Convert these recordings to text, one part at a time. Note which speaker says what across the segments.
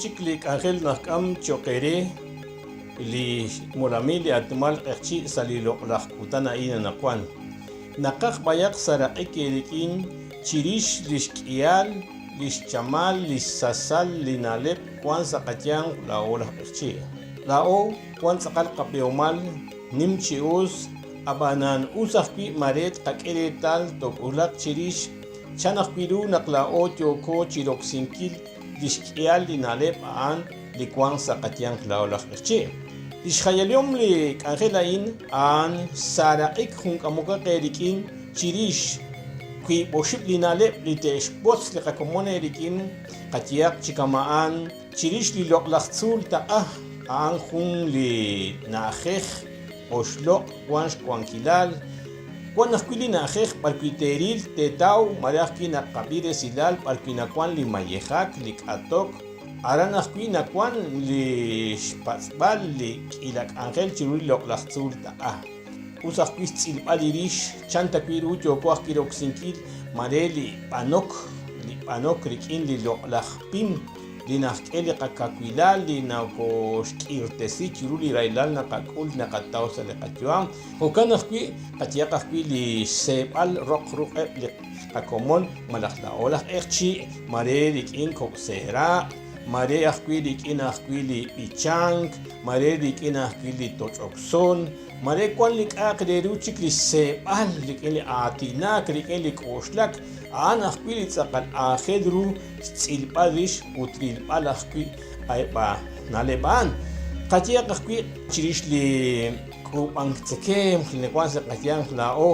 Speaker 1: chik li k'anjel najk'am cho'q eere li xmolamil li aatinob'aal q'eqchi' sa' li loq'laj kutan a'in anaqwan. Naqaj b'ayaq saraq'ik eerik'in chirix li xk'ihal, li xchamal, li xsasal li na'leb' wank sa' qayanq laa'o laj q'eqchi'. Laa'o wank tz'aqal qab'ihomal nim chi us, ab'anan us ajwi' mare tqak'e reetal took'uxlaq chirix Chan ajwi' ru naq laa'o yooko chi roksinkil li xk'ihal li na'leb' a'an li wank sa' qayanq laa'o laj q'eqchi'. Li xjayalihom li k'anjel a'in a'an xsaaraq'ik jun k'amokaq eerik'in chirix wiib'oxib' li na'leb' li te'xwotz li qakomon eerik'in, qayehaq chi kama'an chirix li loq'laj tzuul taq'a, a'an jun li na'ajej oxloq' wank xwankilal. Wank ajwi' li na'ajej b'arwi' teeril, teetaw, mare ajwi' naqab'i resilal b'arwi' nawank li mayejak, li k'atok, aran ajwi' nawank li xpatz'b'al li k'iila k'anjel chiru li loq'laj tzuul taq'a. Us ajwi' xtz'ilb'al li rix chan ta wi' ru yooko ajwi' roksinkil mare li b'anok, li b'anok rik'in li loq'laj pim, li naxk'e li qakawilal, li nokooxk'irtesi chiru li rahilal naqak'ul naqataw sa' li qayu'am. Jo'kan ajwi', qayehaq ajwi' li xseeb'al roq ruq'eb' li qakomon malaj laa'o laj q'eqchi', mare rik'in kok' seeraq', mare ajwi' rik'in ajwi' li b'ichank, mare rik'in ajwi' li toch'ok son, mare wan li k'a'aq re ru chik li xseeb'al rik'in li aatinak, rik'in li k'oxlak, a'an ajwi' li tz'aqal aajel ru xtz'ilb'al rix ut rilb'al ajwi' eb' a na'leb' a'an. Qayehaq ajwi' chirix li k'uub'ank tzekemq li nawank sa' qayanq laa'o,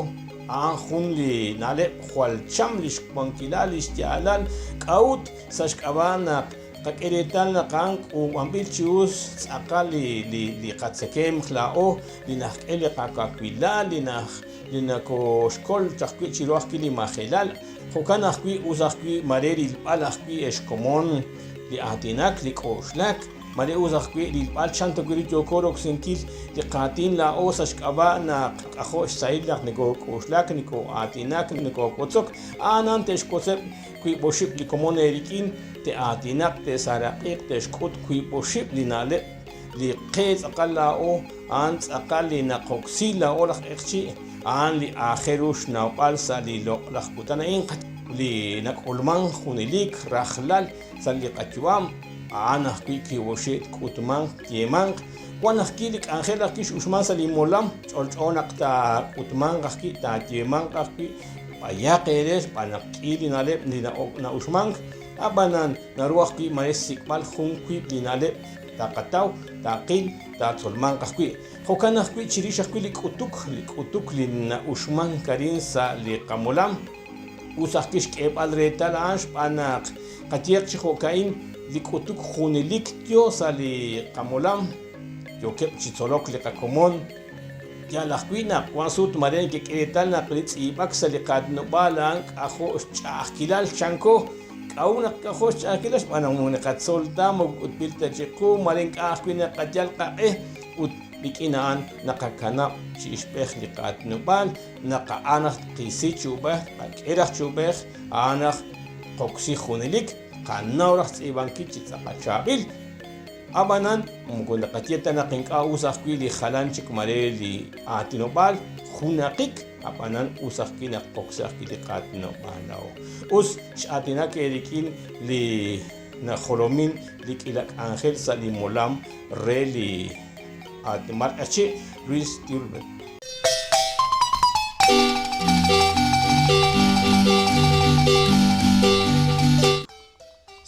Speaker 1: a'an jun li na'leb' jwal cham li xwankilal li xyaalal k'a'ut sa' xk'ab'a' naq tqak'e reetal naq a'an k'uub'anb'il chi us tz'aqal li li li qatzekemq laa'o li najk'e li qakawilal li naj li nakooxkol ajwi' chiru ajwi' li majelal. Jo'kan ajwi' us ajwi' mare rilb'al ajwi' ex komon li aatinak, li k'oxlak, mare us ajwi' rilb'al chan ta wi' ru yooko roksinkil li qaatin laa'o sa' xk'ab'a' naq k'ajo' xsahil naq nokok'oxlak, nokoo'aatinak, nokoowotzok, a'an a'an te'xwotzeb' wiib'oxib' li komon eerik'in, te'aatinaq, te'saaraq'iq, te'xk'ut wiib'oxib' li na'leb' li qe tz'aqal laa'o, a'an tz'aqal li naqoksi laa'o laj q'eqchi', a'an li aajel ru xnawb'al sa' li loq'laj kutan a'in, li nak'ulman junelik rajlal sa' li qayu'am, a'an ajwi' kiwoxe' tk'utmanq tyeemanq, wan ajwi' li k'anjel ajwi' x'uxman sa' li molam, ch'olch'o naq taak'utmanq ajwi' taayeemanq ajwi' b'ayaq eere xb'aan naq k'i li na'leb' li na'uxmank, ab'anan naru ajwi' mare xsik'b'al jun wiib' li na'leb' taqataw, taqil, taatzolmanq ajwi'. Jo'kan ajwi' chirix ajwi' li k'utuk, li k'utuk li na'uxmank arin sa' li qamolam, us ajwi' xk'eeb'al reetal a'an xb'aan naq qayehaq chi jo'ka'in li k'utuk junelik yo sa' li qamolam, yookeb' chi tzolok li qakomon, yaal ajwi' naq wan sut mare nekek'e reetal naq li tz'iib'ak sa' li qaatinob'aal a'an k'ajo' xch'a'ajkilal chanko, K'a'ut naq k'ajo' xch'a'ajkilal? Xb'aan naq moko naqatzol ta, moko k'utb'il ta chiqu, mare ink'a' ajwi' naqayal qaq'e ut rik'in a'an naqakanab' chi ixb'ej li qaatinob'aal, naq a'an naq tqisi chi ub'ej, tqak'e raj chi ub'ej, a'an naq tqoksi junelik, tqanaw raj xtz'iib'ankil chi tz'aqal chaab'il. Ab'anan, moko naqaye ta naq ink'a' us ajwi' li jalan chik mare li aatinob'aal junaqik, ab'anan us ajwi' naq qoksi ajwi' li qaatinob'aal laa'o. Us x'aatinak eerik'in li najolomin li k'iila k'anjel sa' li molam re li aatinob'aal q'eqchi', Luis Tiurbe.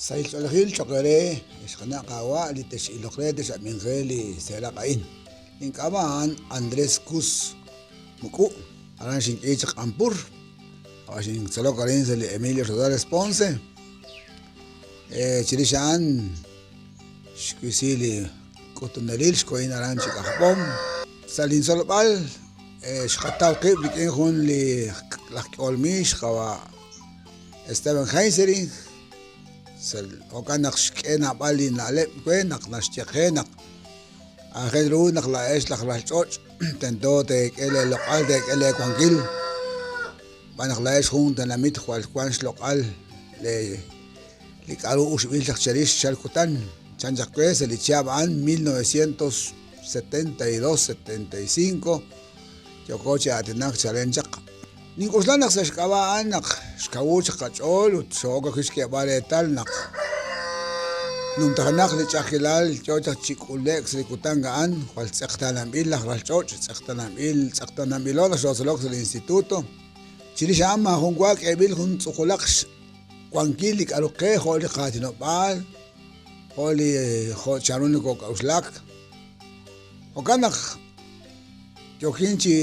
Speaker 2: Sahil ch'oolejil cho'q eere, ex qana' qaawa' li tex'iloq re tex'ab'inq re li seeraq' a'in. Link'ab'a' a'an Andrés Cuz Muk'u', aran xink'i chaq Q'anpur, ab'an xintzolok arin sa' li Emilio Rosales Ponce. Chirix a'an xwisi li k'utunelil xkohin aran chi K'ajb'om. Sa' lintzolb'al xqataw qib' rik'in jun li laj k'ehol miix qawa' Steven Heisering, jo'kan naq xk'e naab'al li na'leb' we naq naxye qe naq aajel ru naq laa'ex laj ral ch'och' tento teek'e leeloq'al teek'e leewankil xb'aan naq laa'ex jun tenamit jwal wank xloq'al li k'a'ru uxb'il chaq cherix chalk kutan. Chan chaq we sa' li chihab' a'an 1972, 75 yooko chi aatinak chalen chaq. Nink'oxla naq sa' xk'ab'a' a'an naq xkawu chaq qach'ool ut xo'ok ajwi' xk'eeb'al reetal naq numtajenaq li ch'a'ajkilal yoo chaq chi k'ule'k sa' li kutan a'an, jwal tz'eqtaananb'il laj ral ch'och', tz'eqtaananb'il, tz'eqtaananb'ilo naq xootzolok sa' li instituto. Chirix a'an maajun wa k'eeb'il jun tz'uqulaq xwankil li k'a'ru qe jo' li qaatinob'aal, jo' li jo' chanru nokok'a'uxlak. Jo'kan naq yookin chi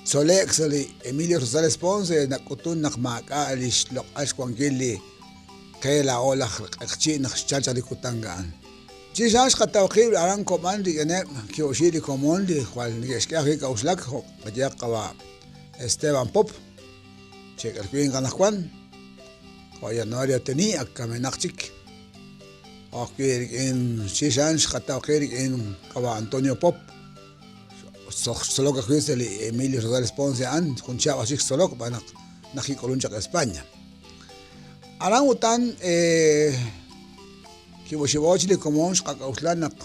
Speaker 2: tzole'k sa' li Emilio Rosales Ponce nak'utun naq maak'a' li xloq'al xwankil li qe laa'o laj q'eqchi' naq xchal chaq li kutan a'an. Chirix a'an xqataw qib' aran Kob'an rik'ineb' ki'oxib' li komon li jwal neke'xk'e ajwi' k'a'uxlak jo' qayehaq qawa' Esteban Pop, cheek'el winq anaqwan, qawa' Januario Teni ak kamenaq chik. Jo' ajwi' rik'in chirix a'an xqataw qib' rik'in qawa' Antonio Pop, xtzolok ajwi' sa' li Emilio Rosales Ponce a'an, jun chihab' aj chik xtzolok xb'aan naq naq kik'ulun chaq España. Aran utan ki'oxib'o chi li komon xqak'a'uxla naq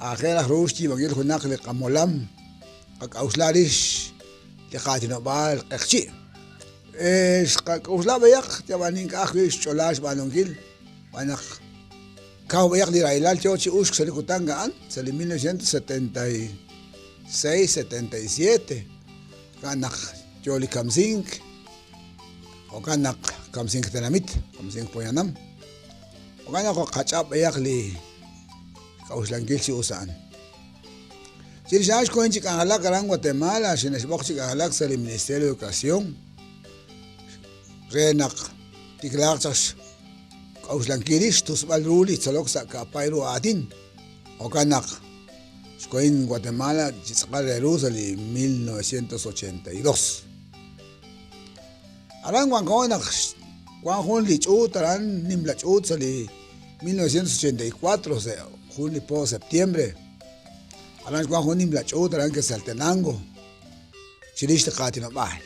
Speaker 2: aajel raj ru xyiib'ankil junaq li qamolam qak'a'uxla rix li qaatinob'aal q'eqchi'. Xqak'a'uxla b'ayaq yab'an ink'a' ajwi' xch'olaak xb'aanunkil xb'aan naq kaw b'ayaq li rahilal yoo chi uxk sa' li kutan a'an, sa' li 1976, 77, jo'kan naq yoo li kamsink, jo'kan naq kamsink tenamit, kamsink poyanam. Jo'kan naq qach'ab' b'ayaq li k'a'uxlankil chi us a'an. Chirix a'an xkohin chi k'anjelak aran Guatemala, xine'xb'oq chi k'anjelak sa' li Ministerio de Educación re naq tiklaaq chaq xk'a'uxlankil rix xtusb'al ru li tzolok sa' ka'paay ru aatin. Jo'kan naq xkohin Guatemala chi tz'aqal re ru sa' li 1982. Aran wanko naq wan jun li ch'uut aran nimla ch'uut sa' li 1984 sa' jun li po septiembre. Aran xwan jun nimla ch'uut aran Quetzaltenango chirix li qaatinob'aal.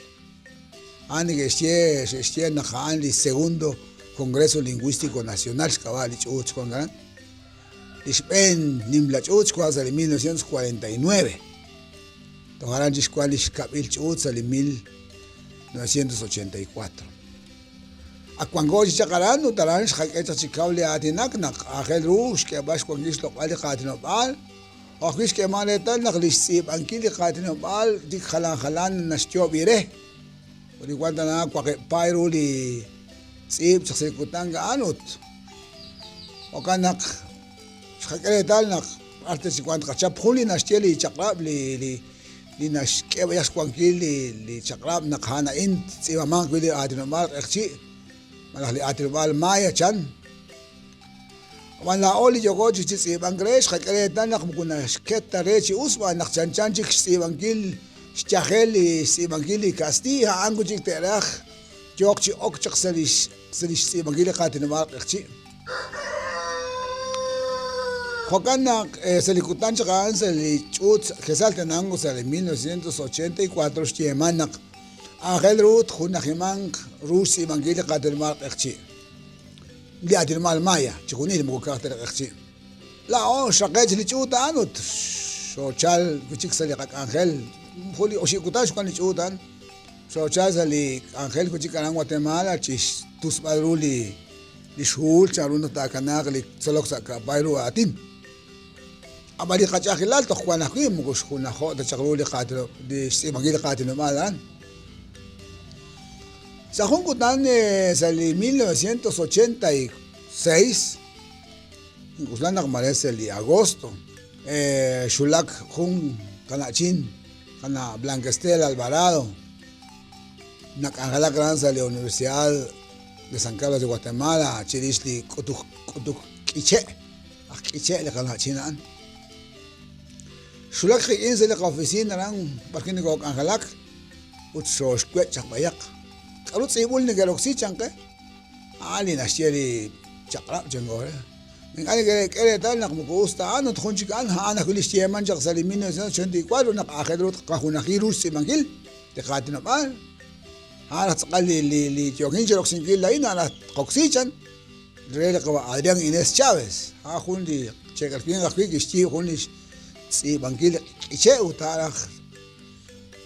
Speaker 2: A'an neke'xye xe'xye naq a'an li segundo Congreso Lingüístico Nacional xk'ab'a' li ch'uut xwank aran. Li xb'een nimla ch'uut xwank sa' li 1949. Toj aran chik xwank li xkab'il ch'uut sa' li 1984. Ak wanko chi chaq aran ut aran xqak'e chaq chi kaw li aatinak naq aajel ru xk'eeb'al xwankil xloq'al li qaatinob'aal, jo' ajwi' xk'eeman reetal naq li xtz'iib'ankil li qaatinob'aal tik jalan jalan naxyoob' re. Ut li wan tana waqib' paay ru li tz'iib' chaq sa' li kutan a'an ut jo'kan naq xqak'e reetal naq b'ar ta chi wank tqachap jun li naxye li chaq'rab' li li li naxk'e b'ayaq xwankil li li chaq'rab' naq a'an a'in ttz'iib'amanq wi' li aatinob'aal q'eqchi' malaj li aatinob'aal maya chan. Ab'an laa'o li yooko chi tz'iib'ank re xqak'e reetal naq moko naxket ta re chi us xb'aan naq chanchan chik xtz'iib'ankil xyajel li xtz'iib'ankil li kastiiy a'an wi' chik te'raj yooq chi ok chaq sa' li sa' li xtz'iib'ankil li qaatinob'aal q'eqchi'. Jo'kan naq sa' li kutan chaq a'an sa' li ch'uut Quetzaltenango sa' li 1984 xyeeman naq aajel ru tjunajimanq ru xtz'iib'ankil li qaatinob'aal q'eqchi'. Li aatinob'aal maya, chixjunil moko ka'aj ta li q'eqchi'. Laa'o xraqe'k li ch'uut a'an ut xoochal wi' chik sa' li qak'anjel. Jun li oxib' kutan xwank li ch'uut a'an. Xoochal sa' li k'anjel wi' chik aran Guatemala chi xtusb'al ru li li xhuhul chanru naq taakanaaq li tzolok sa' ka'paay ru aatin. Ab'an li qach'a'ajkilal toj wank ajwi' moko xjunajo' ta chaq ru li li xtz'iib'ankil li qaatinob'aal a'an. Sa' jun kutan sa' li 1986, ink'oxla naq mare sa' li agosto, xwulak jun qana'chin, qana' Blanca Estela Alvarado, nak'anjelak aran sa' li Universidad de San Carlos de Guatemala chirix li k'utuk k'utuk k'iche', aj k'iche' li qana'chin a'an. Xwulak qik'in sa' li qa'oficina aran b'arwi' nokok'anjelak ut xooxwech' chaq b'ayaq. K'aru tz'iib'ul neke'roksi chan qe? A'an li naxye li chaq'rab' chanko re. Ink'a' neke'k'e reetal naq moko us ta a'an ut jun chik a'an, a'an ajwi' li xyeeman chaq sa' li 1984 naq aajel ru tqajunaji ru xtz'iib'ankil li qaatinob'aal. A'an raj tz'aqal li li li yookin chi roksinkil laa'in, a'an raj tqoksi chan. re li qawa' Adrián Inés Chávez, a'an jun li cheekal winq ajwi' kixyiib' jun li xtz'iib'ankil li k'iche' ut a'an raj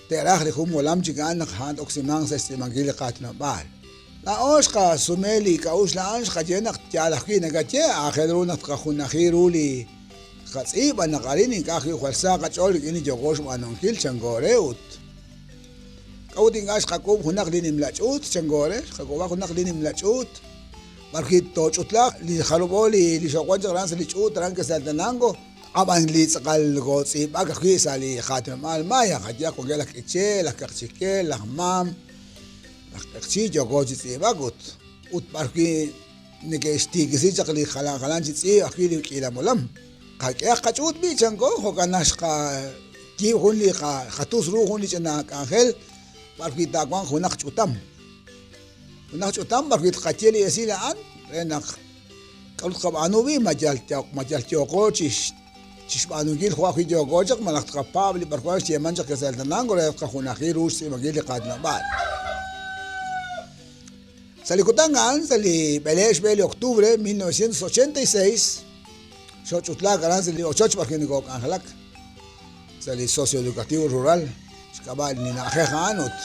Speaker 2: te'raj li jun molam chik a'an naq a'an t-oksimanq sa' xtz'iib'ankil li qaatinob'aal. Laa'o xqasume li k'a'uxl a'an xqaye naq yaal ajwi' nakaye, aajel ru naq tqajunaji ru li qatz'iib' b'an naq arin ink'a' ajwi' jwal sa qach'ool rik'in li yooko xb'aanunkil, chanko re ut k'a'ut ink'a' xqak'uub' junaq li nimla ch'uut, chanko re, xqak'uub'a junaq li nimla ch'uut b'arwi' tooch'utlaaq li jarub'o li xoowank chaq aran sa' li ch'uut aran Quetzaltenango. Ab'an li tz'aqal nokootz'iib'ak ajwi' sa' li qaatinob'aal maya, qayehaq wankeb' laj K'iche', laj Kaqchikel, laj Mam, laj Q'eqchi' yooko chi tz'iib'ak ut ut b'arwi' neke'xtiikisi chaq li jalan jalan chi tz'iib' ajwi' li k'iila molam. Qak'ehaq qach'uut b'i' chanko, jo'kan naq xqayiib' jun li qatus ru jun li ch'ina k'anjel b'arwi' taawanq junaq ch'utam. Junaq ch'utam b'arwi' tqaye li esil a'an re naq K'aru tqab'aanu b'i'? Ma yal ma yal yooqo chi xb'aanunkil jo' ajwi' yooko chaq malaj tqapaab' li b'arwan xyeeman chaq Quetzaltenango re tqajunaji ru xtz'iib'ankil li qaatinob'aal. Sa' li kutan a'an, sa' li b'eleeb' xb'e li octubre 1986, xooch'utlaak aran sa' li ochoch b'arwi' nokook'anjelak sa' li Socioeducativo Rural xk'ab'a' li na'ajej a'an ut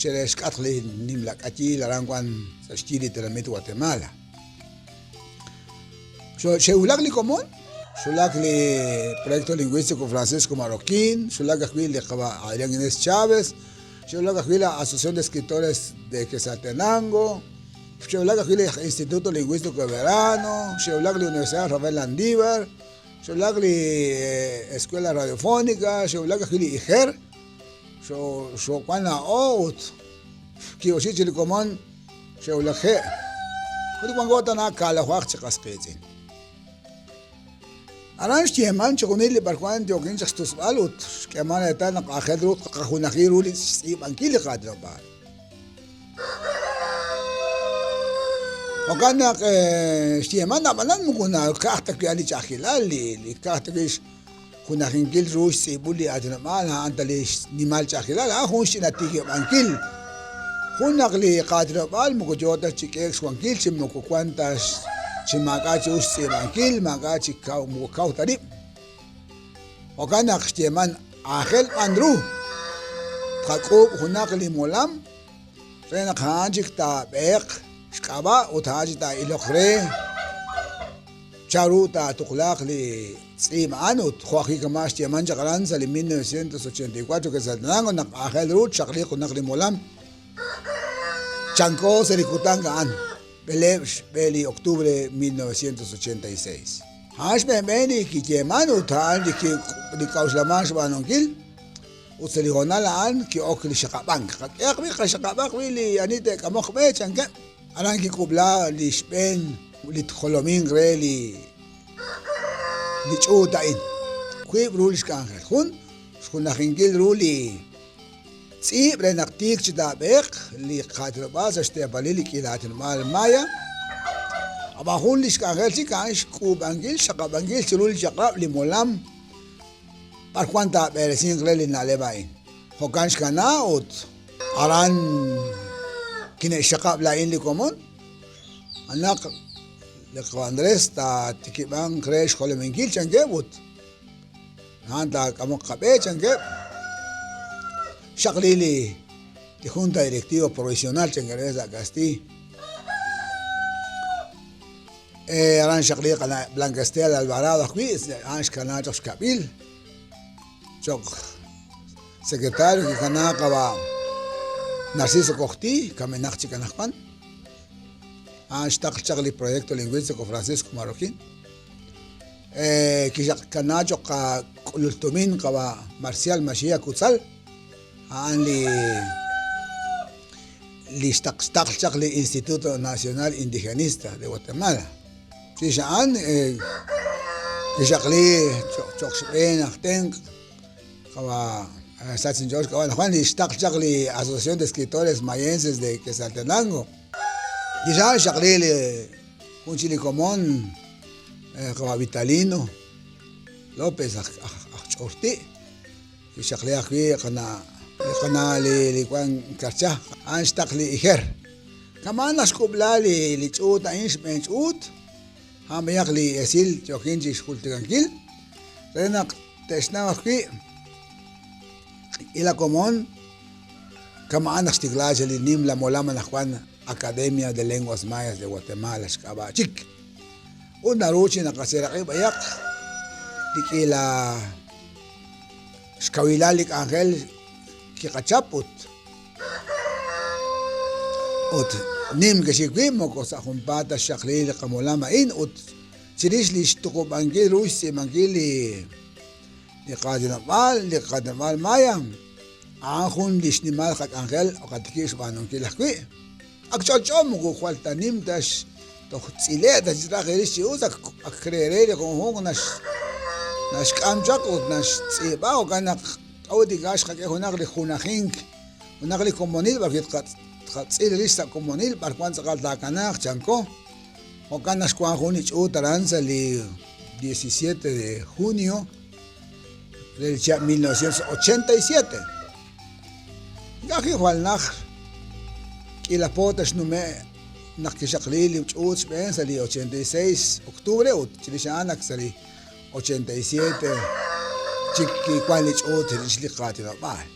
Speaker 2: chire xk'atq li nimla k'ayiil aran wan sa' xyi li tenamit Guatemala. Xe'wulak li komon, xwulak li Proyecto Lingüístico Francisco Marroquín, xwulak ajwi' li qawa' Adrián Inés Chávez, xe'wulak ajwi' la Asociación de Escritores de Quetzaltenango, xe'wulak ajwi' li Instituto Lingüístico de Verano, xe'wulak li Universidad Rafael Landívar, xe'wulak li Escuela Radiofónica, xe'wulak ajwi' li IGER, xoowank laa'o ut kiib' oxib' chi li komon xe'wulakje'. Ut wanko tana kaalajwaq chi qas qiitz'in. Aran xyeeman chixjunil li b'arwan yookin chaq xtusb'al ut xk'eeman reetal naq aajel ru tqajunaji ru li xtz'iib'ankil li qaatinob'aal. Jo'kan naq xyeeman ab'anan moko ka'aj ta wi' li ch'a'ajkilal li ka'aj ta wi' xjunajinkil ru xtz'iib'ul li aatinob'aal a'an ta li xnimal ch'a'ajkilal a'an jun xch'ina tikib'ankil. Jun naq li qaatinob'aal moko yoo ta chi k'ehek xwankil chi moko wan ta chi maak'a' chi us xtz'iib'ankil, maak'a' chi kaw moko kaw ta rib'. Jo'kan naq xyeeman aajel b'an ru tqak'uub' junaq li molam re naq a'an chik taab'eeq xk'ab'a' ut a'an chik taa'iloq re chanru taatuqlaaq li tz'iib' a'an ut jo' ajwi' kama' xyeeman chaq aran sa' li 1984 Quetzaltenango naq aajel ru txaqliiq junaq li molam chanko sa' li kutan a'an b'eleeb' xb'e li octubre 1986. A'an xb'een b'een li kiyeeman ut a'an li k'a'uxlaman xb'aanunkil ut sa' li hoonal a'an ki'ok li xaqab'ank. Qak'ehaq b'i' qaxaqab'aq b'i' li ani te'k'amoq b'e chankeb'. Aran kik'ub'la li xb'een li tjolominq re li li ch'uut a'in. Wiib' ru li xk'anjel. Jun, xjunajinkil ru li tz'iib' re naq tiik chi taab'eeq li qaatinob'aal sa' xteepalil li k'iila aatinob'aal maya. Ab'an jun li xk'anjel chik a'an xk'uub'ankil xxaqab'ankil chiru li chaq'rab' li molam b'ar wan taab'eresinq re li na'leb' a'in. Jo'kan xkana ut aran kine'xxaqab' laa'in li komon. Anaq li qawa' Andrés taatikib'anq re xjolominkil chankeb' ut a'an taak'amoq qab'e chankeb'. Xaqli li Junta Directiva Provisional chankeb' re sa' kastiiy. Aran xaqli qana' Blanca Estela Alvarado ajwi' a'an xkana cho'q xkab'il cho'q secretario kikana qawa' Narciso Cojtí kamenaq chik anaqwan. A'an xtaql chaq li Proyecto Lingüístico Francisco Marroquín. Kixaqkana cho'q qak'ulul tumin qawa' Marcial Maxia Kutzal. A'an li li xtaql chaq li Instituto Nacional Indigenista de Guatemala. Chirix a'an kixaqli cho'q xb'een aj tenq' qawa' sach inch'ool xk'ab'a' anaqwan li xtaql chaq li Asociación de Escritores Mayenses de Quetzaltenango. Chirix a'an xaqli li jun chik li komon qawa' Vitalino López aj Ch'orti'. Kixaqli ajwi' qana' li qana' li wank Karcha, a'an xtaql li Ijer. Kama'an naq xk'ub'la li ch'uut a'in xb'een ch'uut, a'an b'ayaq li esil yookin chi xjultikankil re naq te'xnaw ajwi' k'iila komon kama'an naq xtikla chi li nimla molam anaqwan Academia de Lenguas Mayas de Guatemala xk'ab'a' chik. Ut naru chi naqaseeraq'i b'ayaq li k'iila xkawilal li k'anjel kiqachap ut ut nim ke'xik wi' moko sa' junpaat ta xxaqli li qamolam a'in ut chirix li xtuqub'ankil ru xtz'iib'ankil li li qaatinob'aal li qaatinob'aal maya a'an jun li xnimal qak'anjel qatikib' xb'aanunkil ajwi'. Ak ch'olch'o moko jwal ta nim ta toj tz'ile'k ta chi tz'aj rix chi us, ak re re li junjunq naxk'am chaq ut naxtz'iib'a, jo'kan naq k'a'ut ink'a' xqak'e junaq li junajink, junaq li komonil b'arwi' tqatz'il rix sa' komonil b'ar wank tz'aqal taakanaaq, chanko. Jo'kan naq xwank jun li ch'uut aran sa' li 17 de junio re li chihab' 1987. Ink'a' ajwi' jwal najt k'iila po ta xnume' naq kixaqli li ch'uut xb'een sa' li 86 octubre ut chirix a'an ak sa' li 87 chik kiwan li ch'uut chirix li qaatinob'aal,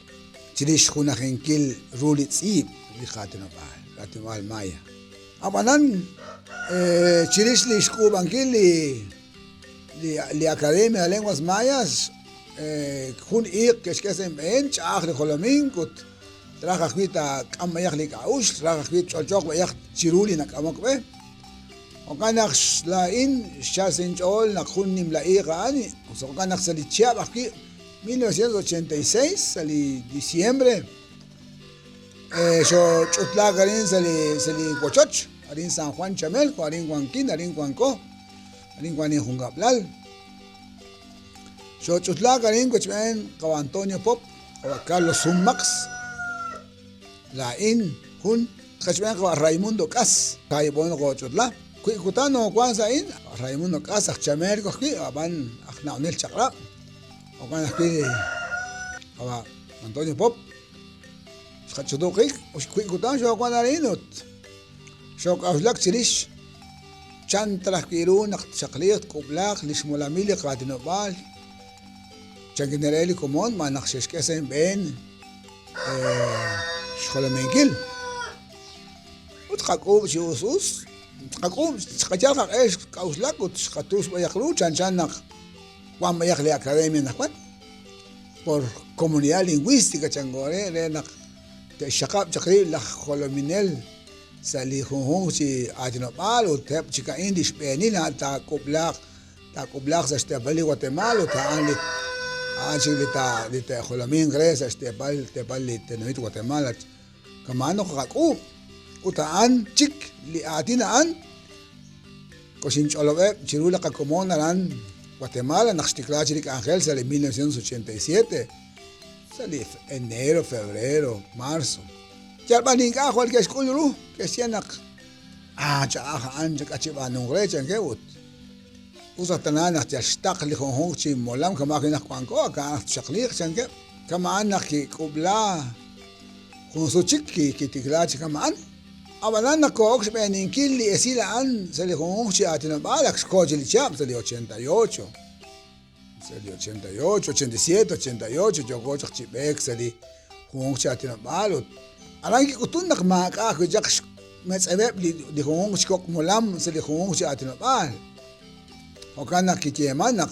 Speaker 2: chirix xjunajinkil ru li tz'iib' li qaatinob'aal, raatinob'aal maya. Ab'anan chirix li xk'uub'ankil li li Academia de Lenguas Mayas jun iiq ke'xk'e sa' inb'een, ch'a'aj li jolomink ut traj ajwi' taak'am b'ayaq li k'a'uxl, traj ajwi' ch'olch'ooq b'ayaq chiru li nak'amok b'e. Jo'kan naq laa'in xchal sa' inch'ool naq jun nimla iiq a'an, jo'kan naq sa' li chihab' ajwi' 1986, sa' li diciembre, xooch'utlaak arin sa' li sa' li wochoch, arin San Juan Chamelco, arin wankin, arin wanko, arin wank injunkab'lal. Xooch'utlaak arin wochb'een qawa' Antonio Pop, qawa' Carlos Zummax, laa'in jun, qechb'een qawa' Raimundo K'as, kaahib'o nokooch'utla. Wi kutan noowank sa' a'in, Raimundo K'as aj Chamelco ajwi', ab'an aj na'onel chaq'rab', jo'kan ajwi' qawa' Antonio Pop, xqach'utub' qib' wi kutan xoowank arin ut xook'a'uxlak chirix Chan ta raj wi' ru naq txaqliiq tk'ub'laaq li xmolamil li qaatinob'aal? Chankin re li komon ma naq xe'xk'e sa' inb'een xjolominkil. Ut xqak'uub' chi us us, xqak'uub' xqayal qaq'e xk'a'uxlak ut xqatus b'ayaq ru chanchan naq wan b'ayaq li academia anaqwan por comunidad lingüística chanko re re naq te'xxaqab' chaq rib' laj jolominel sa' li junjunq chi aatinob'aal ut eb' chik a'in li xb'eenil a'an taak'ub'laaq taak'ub'laaq sa' xteepal li Watemaal ut a'an li a'an chik li ta li te'jolominq re sa' xteepal xteepal li tenamit Guatemala kama'an naq qak'uub' ut a'an chik li aatin a'an koxinch'olob'eb' chiru li qakomon aran Guatemala naq xtikla chi li k'anjel sa' li 1987 sa' li enero, febrero, marzo. Yal b'an ink'a' jwal ke'xk'ul ru, ke'xye naq ah ch'a'aj a'an k'a' chi b'aanunk re chankeb' ut us aj tana naq yal xtaql li junjunq chi molam kama' ajwi' naq wanko ak a'an aj txaqliiq chankeb', kama'an naq kik'ub'la jun sut chik kitikla chi kama'an. Ab'anan naq koo'ok xb'eeninkil li esil a'an sa' li junjunq chi aatinob'aal ak xko chi li chihab' sa' li 88. Sa' li 88, 87, 88 yooko chaq chi b'eek sa' li junjunq chi aatinob'aal ut aran kik'utun naq maak'a' ajwi' chaq xmetz'eweb' li junjunq chi kok' molam sa' li junjunq chi aatinob'aal. Jo'kan naq kiyeeman naq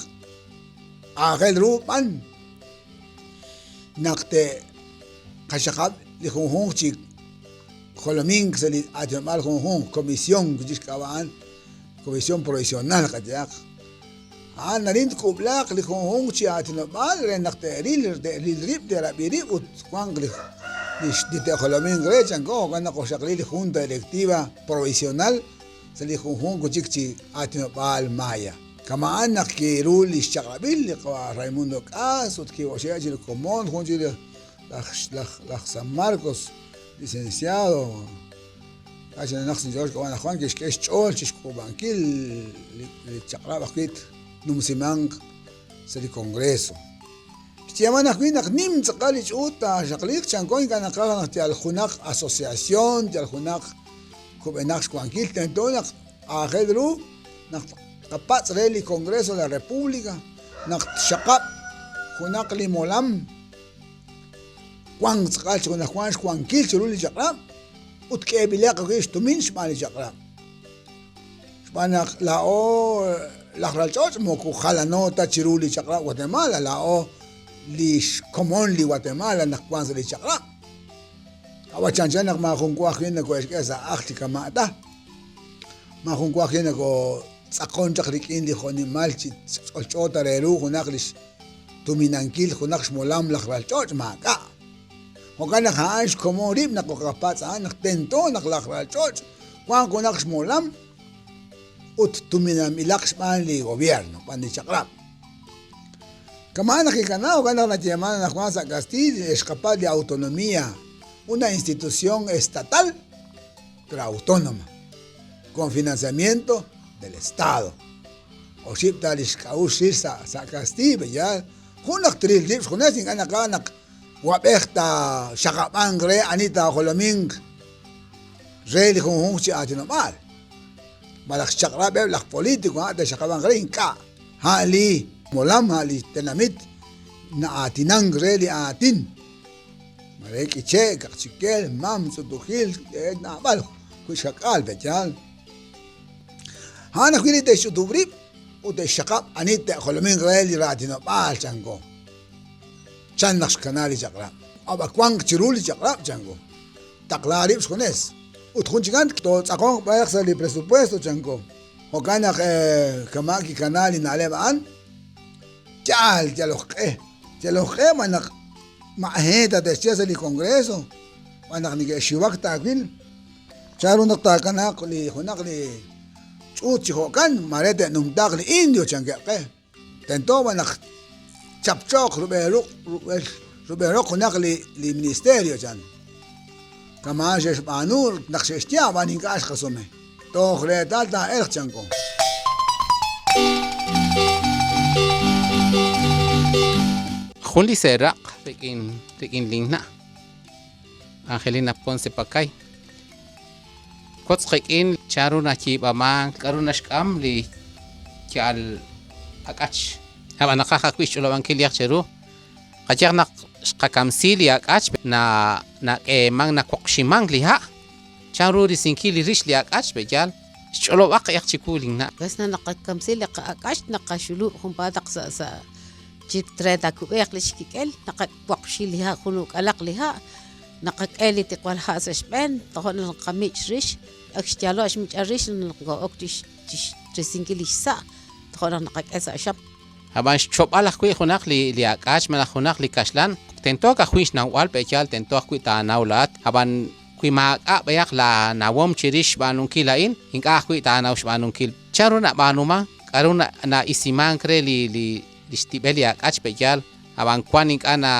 Speaker 2: aajel ru b'an naq te'qaxaqab' li junjunq chi jolomink sa' li aatinob'aal junjunq, comisión chi xk'ab'a' a'an, comisión provisional qayehaq. A'an arin tk'ub'laaq li junjunq chi aatinob'aal re naq te'ril, te'ril rib', te'rab'i rib' ut twanq li li te'jolominq re, chanko, jo'kan naq oxaqli li Junta Directiva Provisional sa' li junjunq chik chi aatinob'aal maya. Kama'an naq kiru li xchaq'rab'il li qawa' Raimundo K'as ut kiwoxe'k chi li komon jun chik laj laj laj San Marcos, licenciado. K'a' chi nanaq sinch'ool xk'ab'a' anaqwan kixk'e xch'ool chi xk'uub'ankil li chaq'rab' ajwi' tnumsimanq sa' li Congreso. Xyeeman ajwi' naq nim tz'aqal li ch'uut taaxaqliiq chanko ink'a' naqaj naq yal junaq asociación, yal junaq kub'enaq xwankil tento naq aajel ru naq tqapatz' re li Congreso de la República naq txaqab' junaq li molam wank tz'aqal chi junaq wank xwankil chiru li chaq'rab' ut k'eeb'ilaq ajwi' xtumin xb'aan li chaq'rab'. Xb'aan naq laa'o laj ralch'och' moko jalano ta chiru li chaq'rab' Guatemala, laa'o li xkomon li Guatemala naq wank sa' li chaq'rab'. Ab'an chanchan naq maajun wa ajwi' nakohe'xk'e sa' ajl chi kama' ta. Maajun wa ajwi' nakotz'aqon chaq rik'in li jo'nimal chi ch'olch'o ta re ru junaq li xtuminankil junaq xmolam laj ralch'och' maak'a'. Jo'kan naq a'an xkomon rib' naq oqapatz' a'an naq tento naq laj ralch'och' wanq junaq xmolam ut tuminanb'ilaq xb'aan li gobierno, xb'aan li chaq'rab'. Kama'an naq kikana, jo'kan naq nayeeman anaqwan sa' kastiiy xqapatz' li autonomía, una institución estatal pero autónoma, con financiamiento del Estado. Oxib' ta li xk'a'uxl rix sa' kastiiy, pe'yaal jun naq tril rib' xjunes ink'a' naqaj naq wab'ej taaxaqab'anq re ani taajolominq re li junjunq chi aatinob'aal. Malaj xchaq'rab' eb' laj político a'an te'xaqab'anq re ink'a'. A' li molam, a' li tenamit na'aatinank re li aatin. Mare K'iche', Kaqchikel, Mam, Tz'utujil, naab'al wi' xkak'aal, pe'yaal. A'an ajwi' li te'xch'utub' rib' ut te'xxaqab' ani te'jolominq re li raatinob'aal, chanko. Chan naq xkana li chaq'rab'. Ab'an wanq chiru li chaq'rab', chanko. Taqla rib' xjunes. Ut jun chikan tootz'aqonq b'ayaq sa' li presupuesto, chanko. Jo'kan naq kama' kikana li na'leb' a'an, yaal yalok q'e. Yalok q'e xb'aan naq ma'he tate'xye sa' li Congreso, xb'aan naq neke'xiwak taawil. Chan ru naq taakanaaq li junaq li ch'uut chi jo'kan, maare te'numtaaq li indio, chankeb' qe. Tento b'an naq chapchooq rub'el ruq' rub'el rub'el roq junaq li li ministerio, chan. Kama'an xe'xb'aanu naq xe'xye ab'an ink'a' xqasume. Toj reetal taa'elq, chanko.
Speaker 3: Jun li seeraq' rik'in rik'in linna', Angelina Ponce Pacay. Wotz qik'in chanru nayiib'amank, k'aru naxk'am li ya'al ak'ach. Ab'an naqaj ajwi' xch'olob'ankil li cheru. Qayehaq naq xqakamsi li ak'ach nak'eemank nawoqximank li ha'. Chanru risinkil li rix li ak'ach pe'yaal? Xch'olob'aq yaq chiwu linna'.
Speaker 4: Pues naq naqakamsi li qa'ak'ach naqaxulub' junpaataq sa' sa' chi re taakub'eeq li xkik'el, naqawoqxi li ha' jun uk'alaq li ha'. Naqak'e li tiqwal ha' sa' xb'een, toja' naq naqamich' rix, ak xyaalo' xmich'al rix naq nokoo'ok chi xrisinkil li xsa', toja' naq naqak'e sa' xam.
Speaker 3: Ab'an xcho'b'al ajwi' junaq li ak'ach malaj junaq li kaxlan, tento ajwi' xnawb'al pe'yaal tento ajwi' taanaw laa'at. Ab'an wi maak'a' b'ayaq laanawom chirix xb'aanunkil a'in, ink'a' ajwi' taanaw xb'aanunkil. Chanru nab'aanumank? K'aru na'isimank re li xtib'el li ak'ach pe'yaal? Ab'an wank ink'a' na.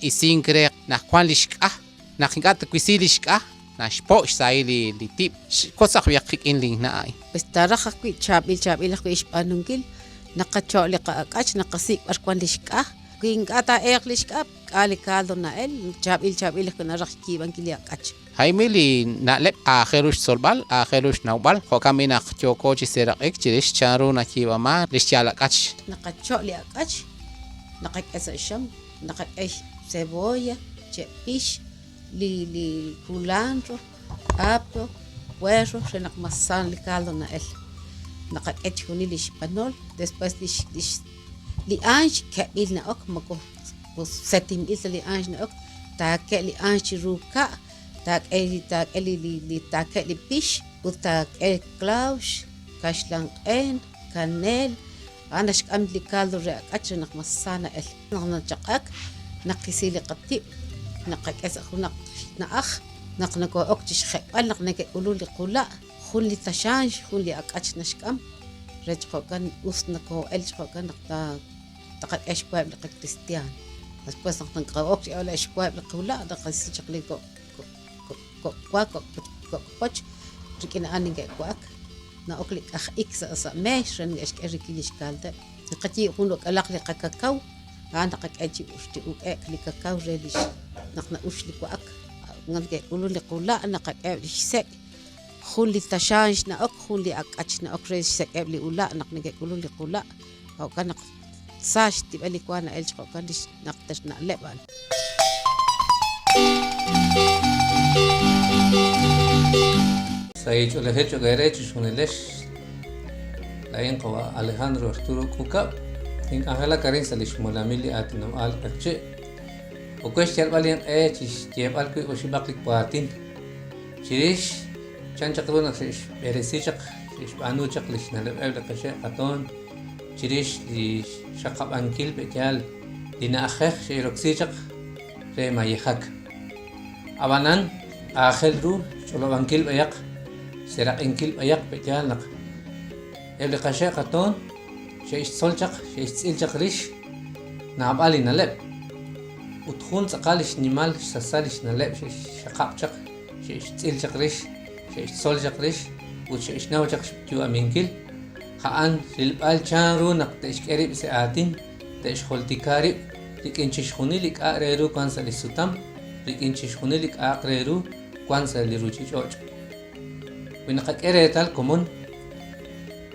Speaker 3: Isink re naq wank li xk'aj, naq ink'a' twisi li xk'aj, naxpo' xsahil li tib'. Xwotz ajwi' qik'in linna' a'in.
Speaker 4: Pues taaraj ajwi' chaab'il chaab'il ajwi' xb'aanunkil, naqacho' li qa'ak'ach, naqasik' b'ar wank li xk'aj, wi ink'a' taa'elq li xk'aj, k'a' li caldo na'el, chaab'il chaab'il ajwi' naraj xyiib'ankil li ak'ach.
Speaker 3: A'in li na'leb' aajel ru xtzolb'al, aajel ru xnawb'al, jo'kan b'i' naq yooko chi seeraq'ik chirix chanru nayiib'amank li xyaal ak'ach.
Speaker 4: Naqacho' li ak'ach, naqak'e sa' xam, Naqak'e cebolla, che'pix, li li culantro, apio, puerro re naq mas saan li caldo na'el. Naqak'e chixjunil li xb'anol, después li lix li anx ke'b'il na'ok moko setinb'il ta li anx na'ok, taake' li anx chiru ka', taak'e taak'e li li taake' li pix ut taak'e klawx, kaxlan q'een, kaneel, A'an naxk'am li caldo re ak'ach re naq mas sa na'el. Naq nachaq'ak, naqisi li qatib', naqak'e sa' junaq na'aj, naq nokoo'ok chi xjeb'al naq neke'k'ulunk li qula', jun li taxaanx, jun li ak'ach naxk'am re chi jo'kan us nokoo'elk chi jo'kan naq taqak'e xwaheb' li qakristiaan. Después naq nokoo'ok chi xk'eb'al xwaheb' li qula' naqisi chaq li kok' kok' wa, kok' poch, rik'in a'an neke'wa'ak. Na'ok li k'aj ik sa' sa' meex re neke'xk'e rik'in li xkaaldeb'. Naqayiib' jun uk'alaq li qakakaw, a'an naqak'e chi chi uk'e'k li kakaw re li naq na'ux li wa'ak. Naq neke'k'ulun li qula' naqak'eheb' li xsek'. Jun li taxaanx na'ok, jun li ak'ach na'ok re xsek'eb' li ula' naq neke'k'ulun li qula'. Jo'kan naq sa xtib'el li wa na'el chi jo'kan li naq na'leb' a'an.
Speaker 5: Sahil ch'oolejil cho'q eere chixjunilex. Laa'in qawa' Alejandro Arturo K'ukab', nink'anjelak arin sa' li xmolamil li aatinob'aal Q'eqchi'. Ok we xyalb'al inq'e chi xyeeb'al wiib' oxib'aq li waatin chirix chan chaq ru naq xe'xb'eresi chaq, xe'xb'aanu chaq li xna'leb'eb' li qaxe' qatoon chirix li xxaqab'ankil pe'yaal li na'ajej xe'roksi chaq re mayejak. Ab'anan aajel ru xch'olob'ankil b'ayaq, xseeraq'inkil b'ayaq pe'yaal naq eb' li qaxe' qatoon xe'xtzol chaq, xe'xtz'il chaq rix naab'al li na'leb'. Ut jun tz'aqal li xnimal xsasal li xna'leb' xe'xxaqab' chaq, xe'xtz'il chaq rix, xe'xtzol chaq rix ut xe'xnaw chaq xyu'aminkil, a'an rilb'al chan ru naq te'xk'e rib' sa' aatin, te'xjultika rib' rik'in chixjunil li k'a' re ru wan sa' li sutam, rik'in chixjunil li k'a'aq re ru wan sa' li ruchich'och'. Wi naqak'e reetal komon,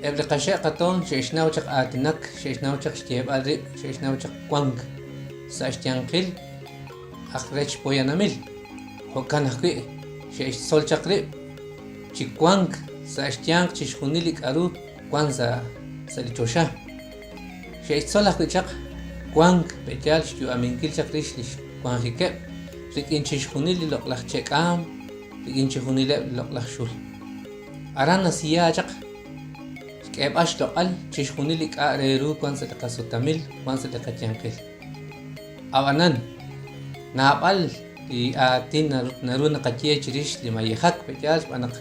Speaker 5: eb' li qaxe' qatoon xe'xnaw chaq aatinak, xe'xnaw chaq xyeeb'al rib', xe'xnaw chaq wank sa' xyanqil aj rech poyanamil. Jo'kan ajwi' xe'xtzol chaq rib' chi wank sa' xyanq chixjunil li k'a'ru wan sa' sa' li choxa. Xe'xtzol ajwi' chaq wank pe'yaal xyu'aminkil chaq rix li xwanjikeb' rik'in chixjunil li loq'laj che'k'aam, rik'in chijunileb' li loq'laj xul. Aran nasiya chaq xk'eeb'al xloq'al chixjunil li k'a' re ru wan sa' li qasutamil, wan sa' li qayanqil. Ab'anan, naab'al li aatin naru naqaye chirix li mayejak pe'yaal xb'aan naq